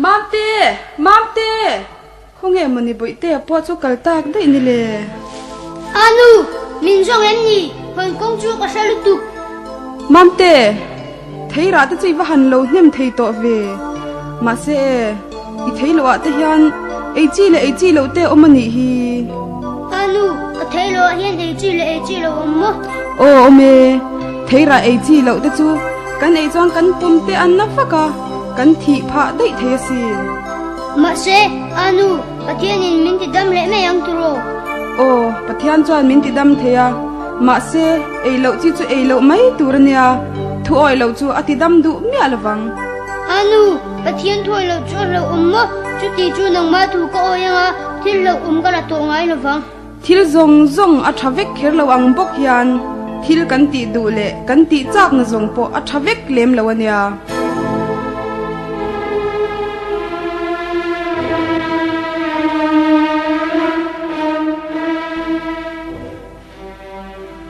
Mamte! Mamte! Khawnge mawni bawihtea pawh chu kal tak daih ni le? Anu! Min zawng em ni? Hawn kawng chu ka hre lutuk. Mamte! Thei rah te chu i va han lo hnem thei tawh ve. Mahse e, i thei loh ah te hian ei chi leh ei chi loh te awm a nih hi. Anu! Ka thei loh ah hian ei chi leh ei chi loh awm maw? Aw awm e, thei rah ei chi loh te chu kan ei chuan kan pum te an na vak a. Kan thih phah daih thei asin. Mahse, Anu, Pathianin min ti dam leh mai ang tiraw? Aw, Pathian chuan min ti dam thei a, mahse, ei loh chi chu ei loh mai tur a nia, thu awih loh chu a ti dam duh miah lovang. Anu, Pathian thu awih loh chu a hlauhawm maw? Chuti chu nangmah thu ka awi anga thil hlauhawm ka la tawh ngai lovang. Thil zawng zawng a tha vek kher lo ang bawk hian thil kan tih duh leh kan tih chakna zawng pawh a tha vek lem lo a nia.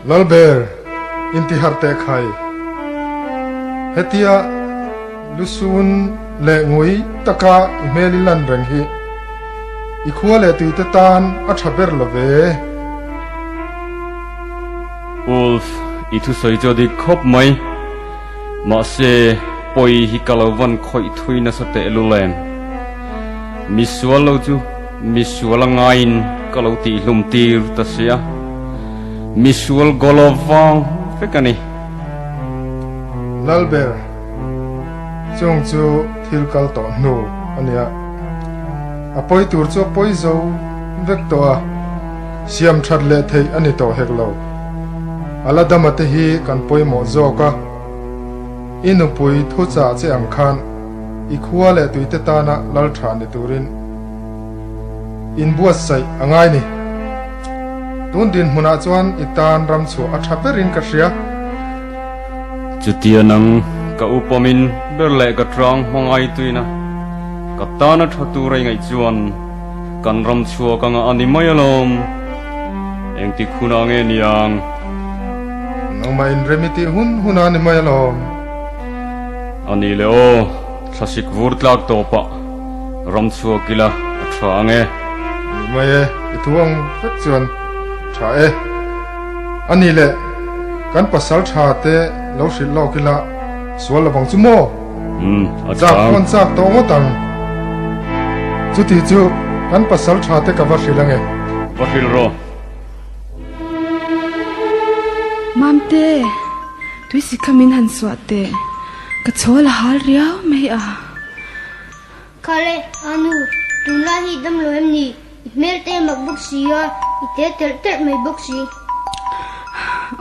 Lalber, intiharh teh khai. Hetia lusun leh ngui taka i hmel i lan reng hi i khua leh tuite tan a tha ber lo ve. Wolf, i thusawi chu a dik khawp mai. Mahse, pawi hi ka lo van khawih thui nasa tehlul em? Misual lo chu misual a ngaiin ka lo tihhlum tir ta sia. Misual golo vang vek a ni. Lalber, chung chu thil kal tawh hnu a nia. A pawi tur chu a pawi zo vek tawh a, siam that leh theih a ni tawh hek lo. A la dama te hi kan pawimawh zawk a, i nupui thuchah che ang khan i khua leh tuite tana lal tha ni turin inbuatsaih a ngai ni. Tun dinhmunah chuan i tan ram chhuah a tha berin ka hria. Chutia nang ka upamin ber leh ka tlang hmangai tuina ka tana tha tur a ingaih chuan kan ram chhuak anga a ni mai alawm. Engtik hunah nge niang? Nangmah inrem i tih hun hunah a ni mai alawm. A ni le aw, thlasik vur tlak tawpah ram chhuak ila a tha ang e. Ni mai e, i thu ang vek chuan tha e. A ni le, kan pasal tha te lo hrilh lawk ila sual lovang chu maw? Umm, a tha. Chak pawn chak tawh ngawt ang. Chuti chu kan pasal tha te ka va hrilh ang e. Va hrilh rawh. Mamte, tui sikha min han suah teh, ka chhawl a hal riau mai a. Khale, Anu, tunlai hi dam lo em ni? I hmel te mak bawk si a, i te telh telh mai bawk si.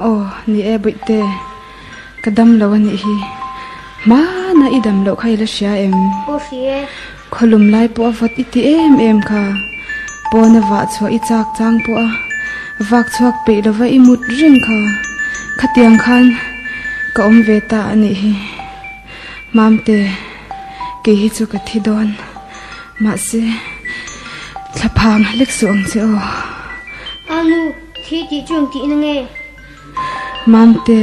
Aw, ni e Bawihte, ka dam lo a nih hi. Hmana i dam loh kha i la hria em? Aw hria e. Khawlum lai pawh a vawt i ti em em kha. Pawn a vah chhuah i chak chang pawh a vak chhuak peih lova i mut reng kha. Khatiang khan ka awm ve ta a nih hi. Mamte, kei hi chu ka thi dawn. Mahse, thlaphang hlek suh ang che aw. A nu, thi tih chu ang tihna nge? Mamte,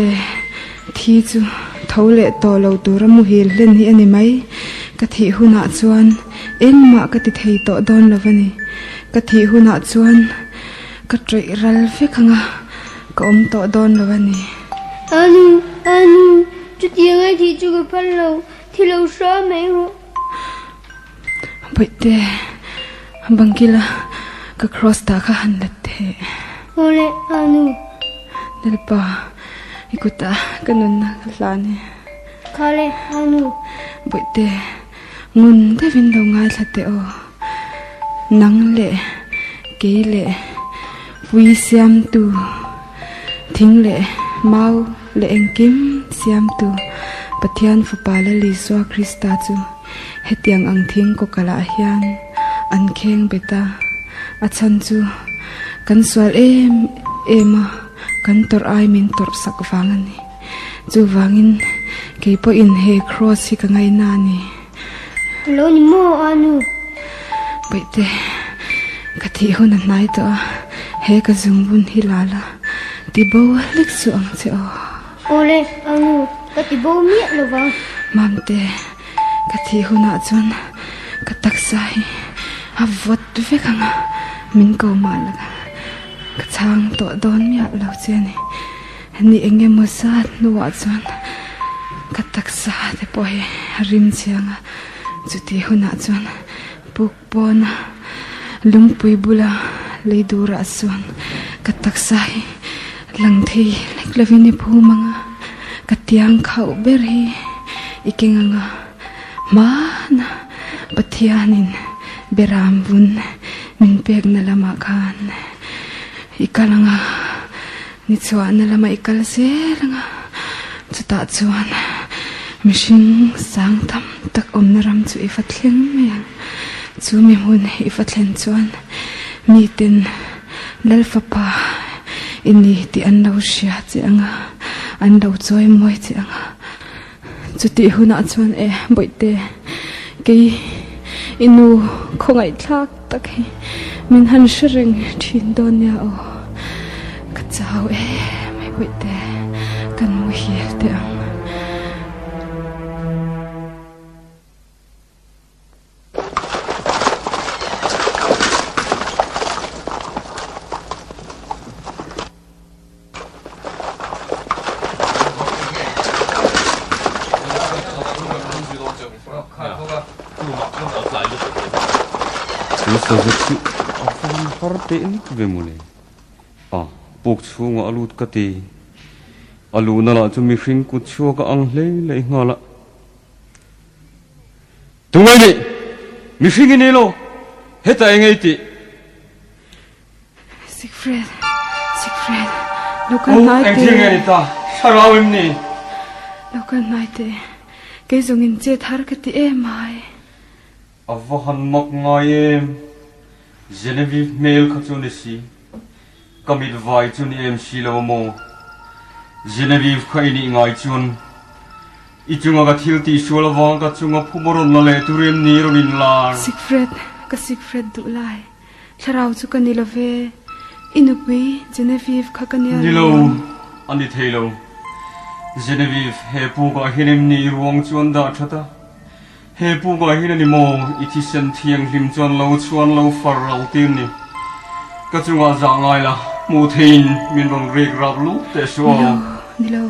thi chu tho leh tawh lo tura muhil hlen hi a ni mai. Ka thih hunah chuan engmah ka ti thei tawh dawn lo a ni. Ka thih hunah chuan ka ṭawih ral vek ang a, ka awm tawh dawn lo a ni. A nu, a nu, chutiang a thih chu ka phal lo, thi lo hram mai rawh. Bawihte, bangkila ka cross ta kha han let teh. Awle, Anu. Lalpa, i kutah ka nunna ka hlan e. Khale, Anu. Bawihte, ngun deuhin lo ngaithla teh aw. Nang leh kei leh pui siamtu, thing leh mau leh engkim siamtu Pathian Fapa Lal Isua Krista chu hetiang ang thing kawkalah hian an kheng bet a, a chhan chu kan sual em em a, kan tawrh ai min tawrh sak vang a ni. Chuvangin kei pawhin he kraws hi ka ngaina a ni. Lo ni maw a nu? Bawihte, ka thih hun a hnai tawh a, he ka zungbun hi la la, ti bo hlek suh ang che aw. Awle, a nu, ka ti bo miah lo vang. Mamte, ka thih hunah chuan ka taksa hi a vawt vek ang a, min ko mah la ka chhang tawh dawn miah lo che a ni. Ni eng emaw zat hnuah chuan ka taksa te pawh hi a rim chiang a, chuti hunah chuan puk pawna lungpui bula lei durah chuan ka taksa hi lang thei lek lovin i phum ang a, ka tiang khauh ber hi i keng ang a, hmana Pathianin beram vun min pekna lamah khan i kal ang a. Ni chhuahna lama i kal zel ang a, chutah chuan mihring sang tam tak awmna ram chu i va thleng mai ang. Chu mi hmun i va thlen chuan miten Lal Fapa i ni tih an lo hria che ang a, an lo chawi mawi che ang a. Chutih hunah chuan e Bawihte, kei i nu khawngaihthlak tak hi min han hre reng thin dawn nia aw. Ka chau em mai Bawihte, kan muhil teh ang. Chu saza chu a van har teh nek ve mawle. A puk chhungah a lut ka ti. A luhna lah chu mihring kut chhuak a ang hle leh nghal a. Tunge nih? Mihring i ni lo. Heta eng ei tih? Siegfried, Siegfried, lo kal hnai teh. Eng thil nge ni ta? Thlarau em ni? Lo kal hnai teh. Kei zawng in chet har ka ti em ai. A va han mak ngai em? Genevieve hmel kha chu ni si. Ka mit vai chu ni em si lo a maw? Genevieve kha i nih ngai chuan i chunga ka thil tih sual avanga ka chunga phum a rawn la leh tur em ni rawn inlar? Siegfried, ka Siegfried duh lai. Thlarau chu ka ni lo ve, i nupui Genevieve kha ka nia Ni lo, a ni thei lo. Genevieve, he pukah hian em ni i ruang chu an dah that a? He pukah hian a ni maw i thisen thianghlim chuan lo chhuan lo far ral tir ni? Ka chungah zah ngai la, hmuh theiin min rawn rik rap lut teh suh aw. Ni lo, ni lo.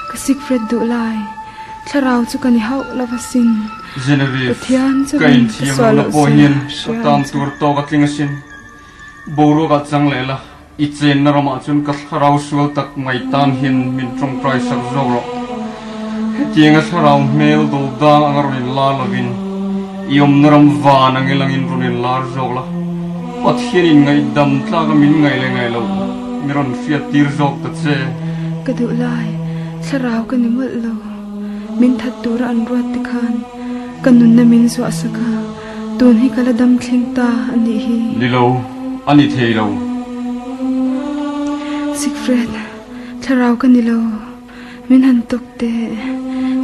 Ka Siegfried duh lai, thlarau chu ka ni hauh lo asin. Genevieve, Pathian chu ka min ka inthiam sual lohna loh pawh zia hian ka hria tan ang chu. tur tawk a tling asin. Boruak ah chang leh la, i chenna ramah chuan ka thlarau sual tak mai tan hian min tawngtai sak zawk rawh. Hetianga thlarau hmel do dang anga rawn inla lovin. I awmna ram van ang ilangin rawn inlar zawk la, Pathianin ngaihdam tlaka min ngaih leh ngaih loh mi rawn hriat tir zawk ta che. Ka duh lai, thlarau ka ni mawlh lo. Min that tura an ruat te khan ka nunna min zuah sak a, tun hi ka la dam thleng ta a nih hi. Ni lo, a ni thei lo. Siegfried, thlarau ka ni lo. Min han tawk teh,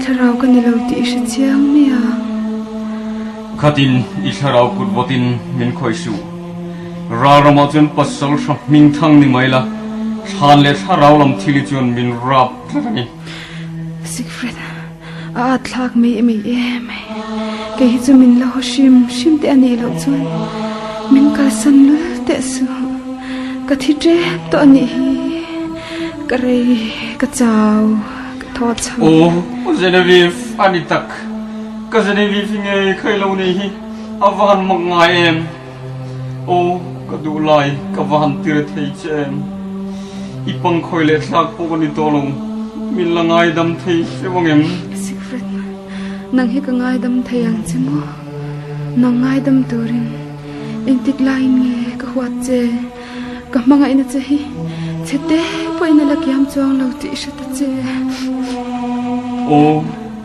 thlarau ka ni lo tih i hre chiang mai a. Khatin i thlarau kut vawtin min khawih suh. Ral ramah chuan pasal hra hming thang ni mai la, thlan leh thlarau lam thil hi chuan min rap tlat a ni. Siegfried, a at thlak mai mai em mai. Kei hi chu min la haw hrim hrim teh a nih loh chuan min kalsan lul teh suh. Ka thi tep tawh a nih hi. Ka rei, ka chau, ka thaw chho. Aw, Genevieve, a ni tak. Ka Genevieve hi nge kha i lo nei hi a va han mak ngai em? Aw, ka duh lai, ka va han tir thei che em? I pangkhawi leh thlak pawh ka ni tawh lo, min la ngaidam thei feuh ang em? Siegfried, nang hi ka ngaidam thei ang che maw? Nang ngaidam turin engtik laiin nge ka huat che? Ka hmangaihna che hi chhe te pawhin a la kiam chuang lo tih i hre ta che. Aw,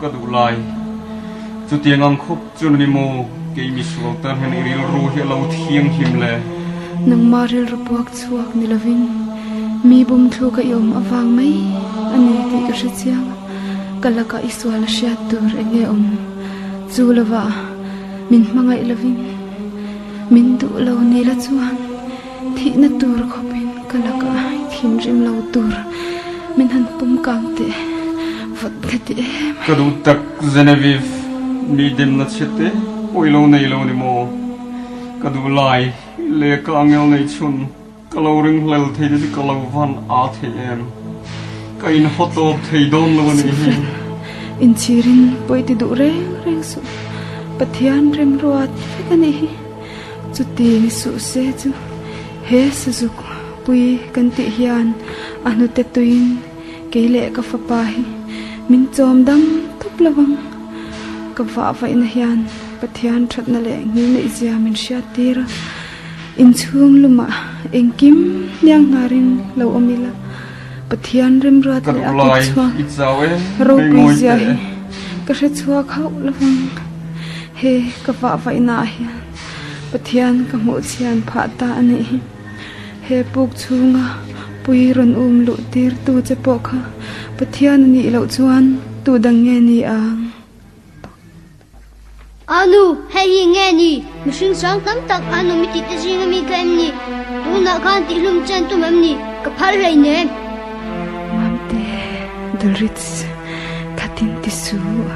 ka duh lai. Chutiang ang khawp chu ni maw, kei misual tan hian i rilru hi a lo thianghlim le. Nangmah rilru puak chhuak ni lovin mi bum thluka i awm avang mai a ni tih ka hre chiang a, ka lakah i sual a hriat tur eng nge awm chu lovah min hmangaih lovin. Min duh lo ni la chuan thihna tur khawpin ka lakah i thinrim lo tur min han pawm kang teh vawt ka ti em Ka duh tak Genevieve, mi demna chhe te pawh i lo nei lo ni maw? Ka duh lai leh ka angel nei chhun ka lo ringhlel thei te chu ka lo van a thei em? Ka inhaw tawp thei dawn lo a nih hi. Inchhirin pawi ti duh reng reng suh. Pathian remruat vek a nih hi. Chuti ni suh se chu he sazuk pui kan tih hian a hnute tuiin kei leh ka fapa hi min chawm dam tawp lo ang. Ka vah vaihna hian Pathian thatna leh ngilneihzia min hriat tir a. Inchhung lumah engkim hniang hnarin lo awm ila, Pathian remruat leh a kut chhuak ropui zia hi ka hre chhuak hauh lo vang. He ka vah vaihnaah hian Pathian ka hmuh chhian phah ta a nih hi. He puk chhunga pui rawn um luh tirtu che pawh kha Pathian a nih loh chuan tu dang nge ni ang? A nu, hei hi nge ni? Mihring sang tam tak an awm i tih te zing ami kha em ni? Tunah khan tihhlum chen tum em ni? Ka phal hlei nem. Mamte, Dolritz, khatin ti suh,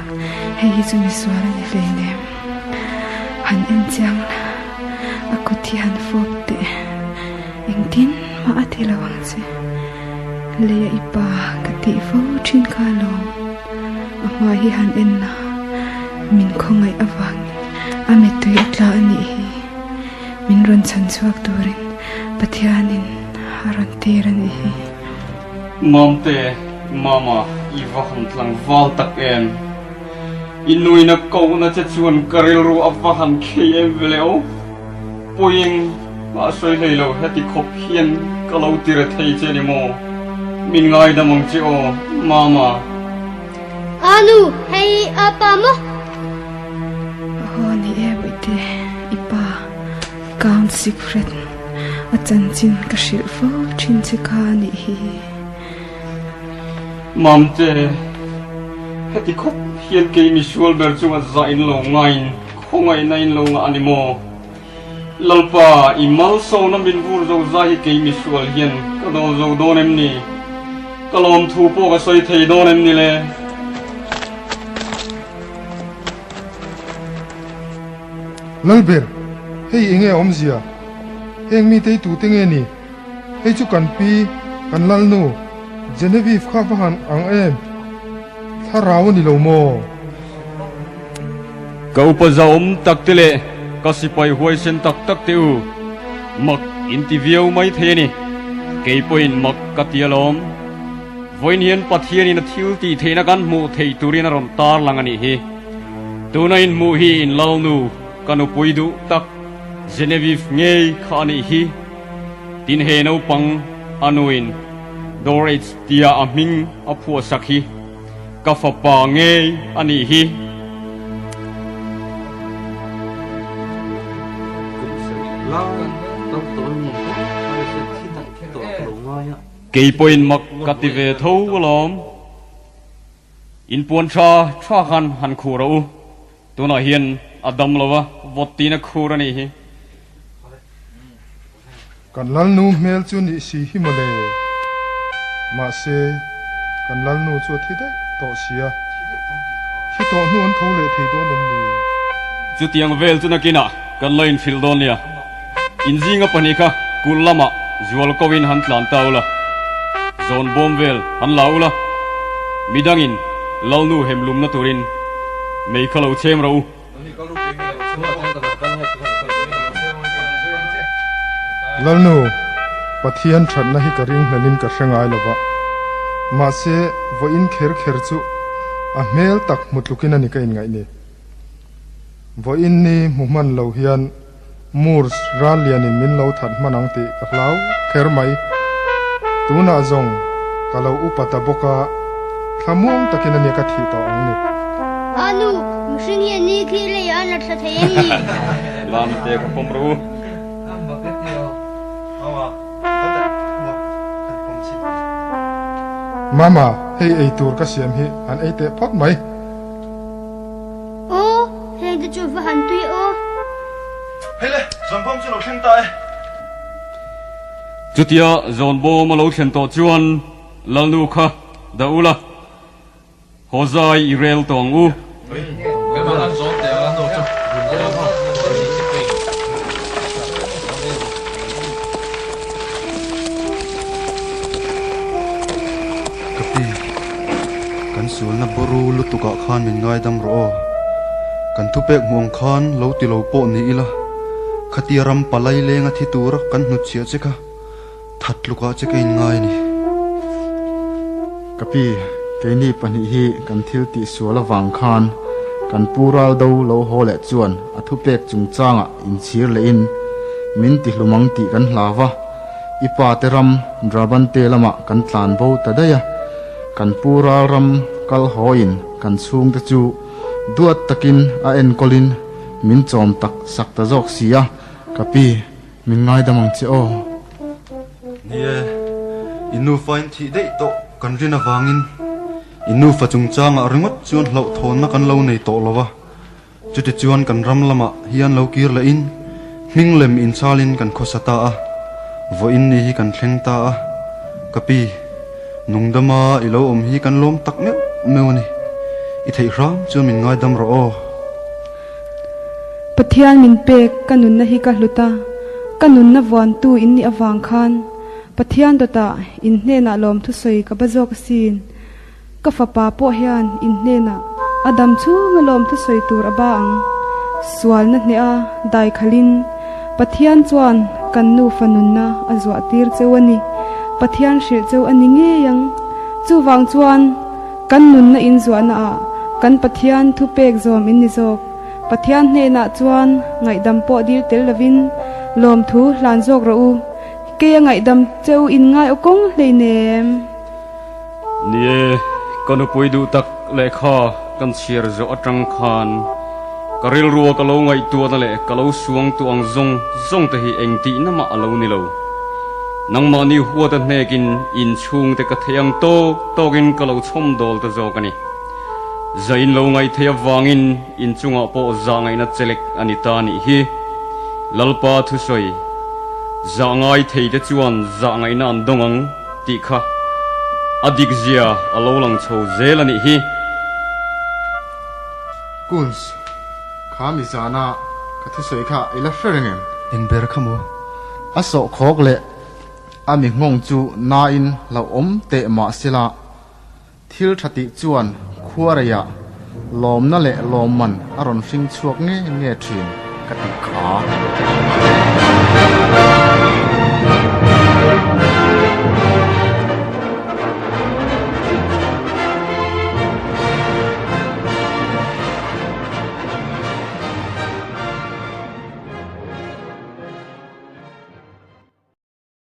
hei hi chu misual a ni hlei nem. Han en chiang la, a kut hi han fawp teh. Engtin mah a ti lo ang che. Leia i pa ka tih fo thin kha alawm. A hma hi han en la, min khawngaih avangin a mittui a tla a nih hi. Min rawn chhan chhuak turin Pathianin a rawn tir a nih hi. Mamte, Mama, i va han tlangval tak em? I nuina kohna che chuan ka rilru a va han khei em vele aw. Puiing, a sawi hlei lo, heti khawp hian ka lo ti re thei che ni maw? Min ngaidam ang che aw, Mama. Anu, hei a pa maw? Aw ni e Bawihte, i pa Count Siegfried a chanchin ka hrilh fo thin che kha a nih hi. Mamte, heti khawp hian kei misual ber chunga zah in lo ngaiin Khawngaihna in lo ngah a ni maw? Lalpa, i malsawmna min vur zo zai hi kei misual hian ka dawl zo dawn em ni? Ka lawmthu pawh ka sawi thei dawn em ni le? Lalber, hei enge awmzia? Heng mite hi tute nge ni? Hei chu kan pi, kan Lalnu, Genevieve kha va han ang em? Thlarau a ni lo maw? Ka upa zahawm tak te leh ka sipai huaisen tak tak te u, mak in ti viau mai thei a ni. Kei pawhin mak ka ti alawm. Vawiin hian Pathianin a thil tih theihna kan hmuh theih turin a rawn tarlang a nih hi. Tuna in hmuh hi in Lalnu. ka nupui duh tak Genevieve ngei kha a nih hi. Tin he naupang a nuin Dorage tia a hming a phuahsak hi ka fapa ngei a nih hi. Kei pawhin mak ka ti ve tho alawm. In puan tha tha khan han khur a u. Tunah hian a dam lo a, vawt tiin a khur a nih hi. Kan Lalnu hmel chu nih si hi mawle. Mahse, kan Lalnu chu a thi daih tawh sia. Thi tawh hnu an tho leh thei dawn em ni? Chutiang vel chu nakinah kan lo inhrilh dawn nia. Inzinga pahnih kha kulh lamah zual koin han tlan ta ula, zawn bawm vel han la ula, midangin Lalnu hemlumna turin mei kha lo chhem rawh u. Lalnu, Pathian thatna hi ka ring hlelin ka hre ngai lo va, mahse vawiin kher kher chu a hmel tak hmu tlukin a ni ka inngaih ni. Vawiin ni hmu hman lo hian Moors ral lianin min lo that hman ang tih ka hlau kher mai. Tunah zawng ka lo upa ta bawk a, thlamuang takin ania ka thih tawh ang ni. A nu, mihring hian ni khi leiah an la thla thei em ni? Lam te ka pawm rawh u. Mama, hei ei tur ka siam hi an ei teh phawt mai. Aw, heng te chu va han tui aw. Hei le, zawnbawm chu lo thleng ta e. Chutia zawnbawm a lo thlen tawh chuan Lalnu kha dah ula, haw zai i rel tawh ang u. Ka pi. Kan sualna bawru lutukah khan min ngaidam rawh aw. Kan thupek hmuh ang khan lo ti lo pawh ni ila, khatia ram palai lenga thi tura kan hnutchhiah che kha that tlukah che ka inngai a ni. Ka pi, keini pahnih hi kan thil tihsual avang khan kan pu Raldo lo haw leh chuan a thupek chungchangah inchhir lehin min tihlum ang tih kan hlau a. I pa te ram Brabante lamah kan tlan bo ta daih a, kan pu ral ram kal hawiin kan chhungte chu duat takin a enkawlin min chawm tak sak ta zawk si a, ka pi, min ngaidam ang che aw. Ni e, i nufa in thih daih tawh kan rin avangin i nufa chungchangah ringawt chuan hlauhthawnna kan lo nei tawh lo va. Chutichuan kan ram lamah hian lo kir lehin hming lem inchalin kan khawsa ta a, vawiin ni hi kan thleng ta a, ka pi, nungdama i lo awm hi kan lawm tak meuh meuh a ni, i theih hram chuan min ngaidam rawh aw. Pathian min pek ka nunna hi ka hlut a, ka nunna vuantu in nih avang khan Pathian dawtah in hnenah lawmthusawi ka ba zawk asin. Ka fapa pawh hian in hnenah a dam chhunga lawmthu sawi tur a ba ang. Sualna hneh a dai khalhin Pathian chuan kan nufa nunna a zuah tir cheu a ni. Pathian hrilh cheu a ni ngei ang. Chuvang chuan kan nunna in zuahna ah kan Pathian thu pek zawm in ni zawk. Pathian hnenah chuan ngaihdam pawh dil tel lovin lawmthu hlan zawk rawh u. Kei a ngaihdam cheu in ngai aw kawng hleinem. Ni e, ka nupui duh tak lehkha kan chhiar zawh atang khan ka rilrua ka lo ngaihtuahna leh ka lo suang tuah ang zawng zawng te hi engtihna mah a lo ni lo. Nangmahni huata hnekin inchhungte ka thei ang tawk tawkin ka lo chhawmdawl ta zawk a ni. Zain lo ngaihthei avangin inchungah pawh zah ngaihna chelek a ni ta nih hi. Lalpa thusawi, Zah ngai theite chuan zah ngaihna an dawng ang. Tih kha a dik zia a lo lang chho zel a nih hi. Kunz, kha mi zana ka thusawi kha i la hre reng em? Eng ber kha maw? A sawhkhawk leh a mi nghawng chu nain hlauhawm teh mah sela, thil tha tih chuan khuareiah lawmna leh lawmman a rawn hring chhuak nge nge thin ka tih kha.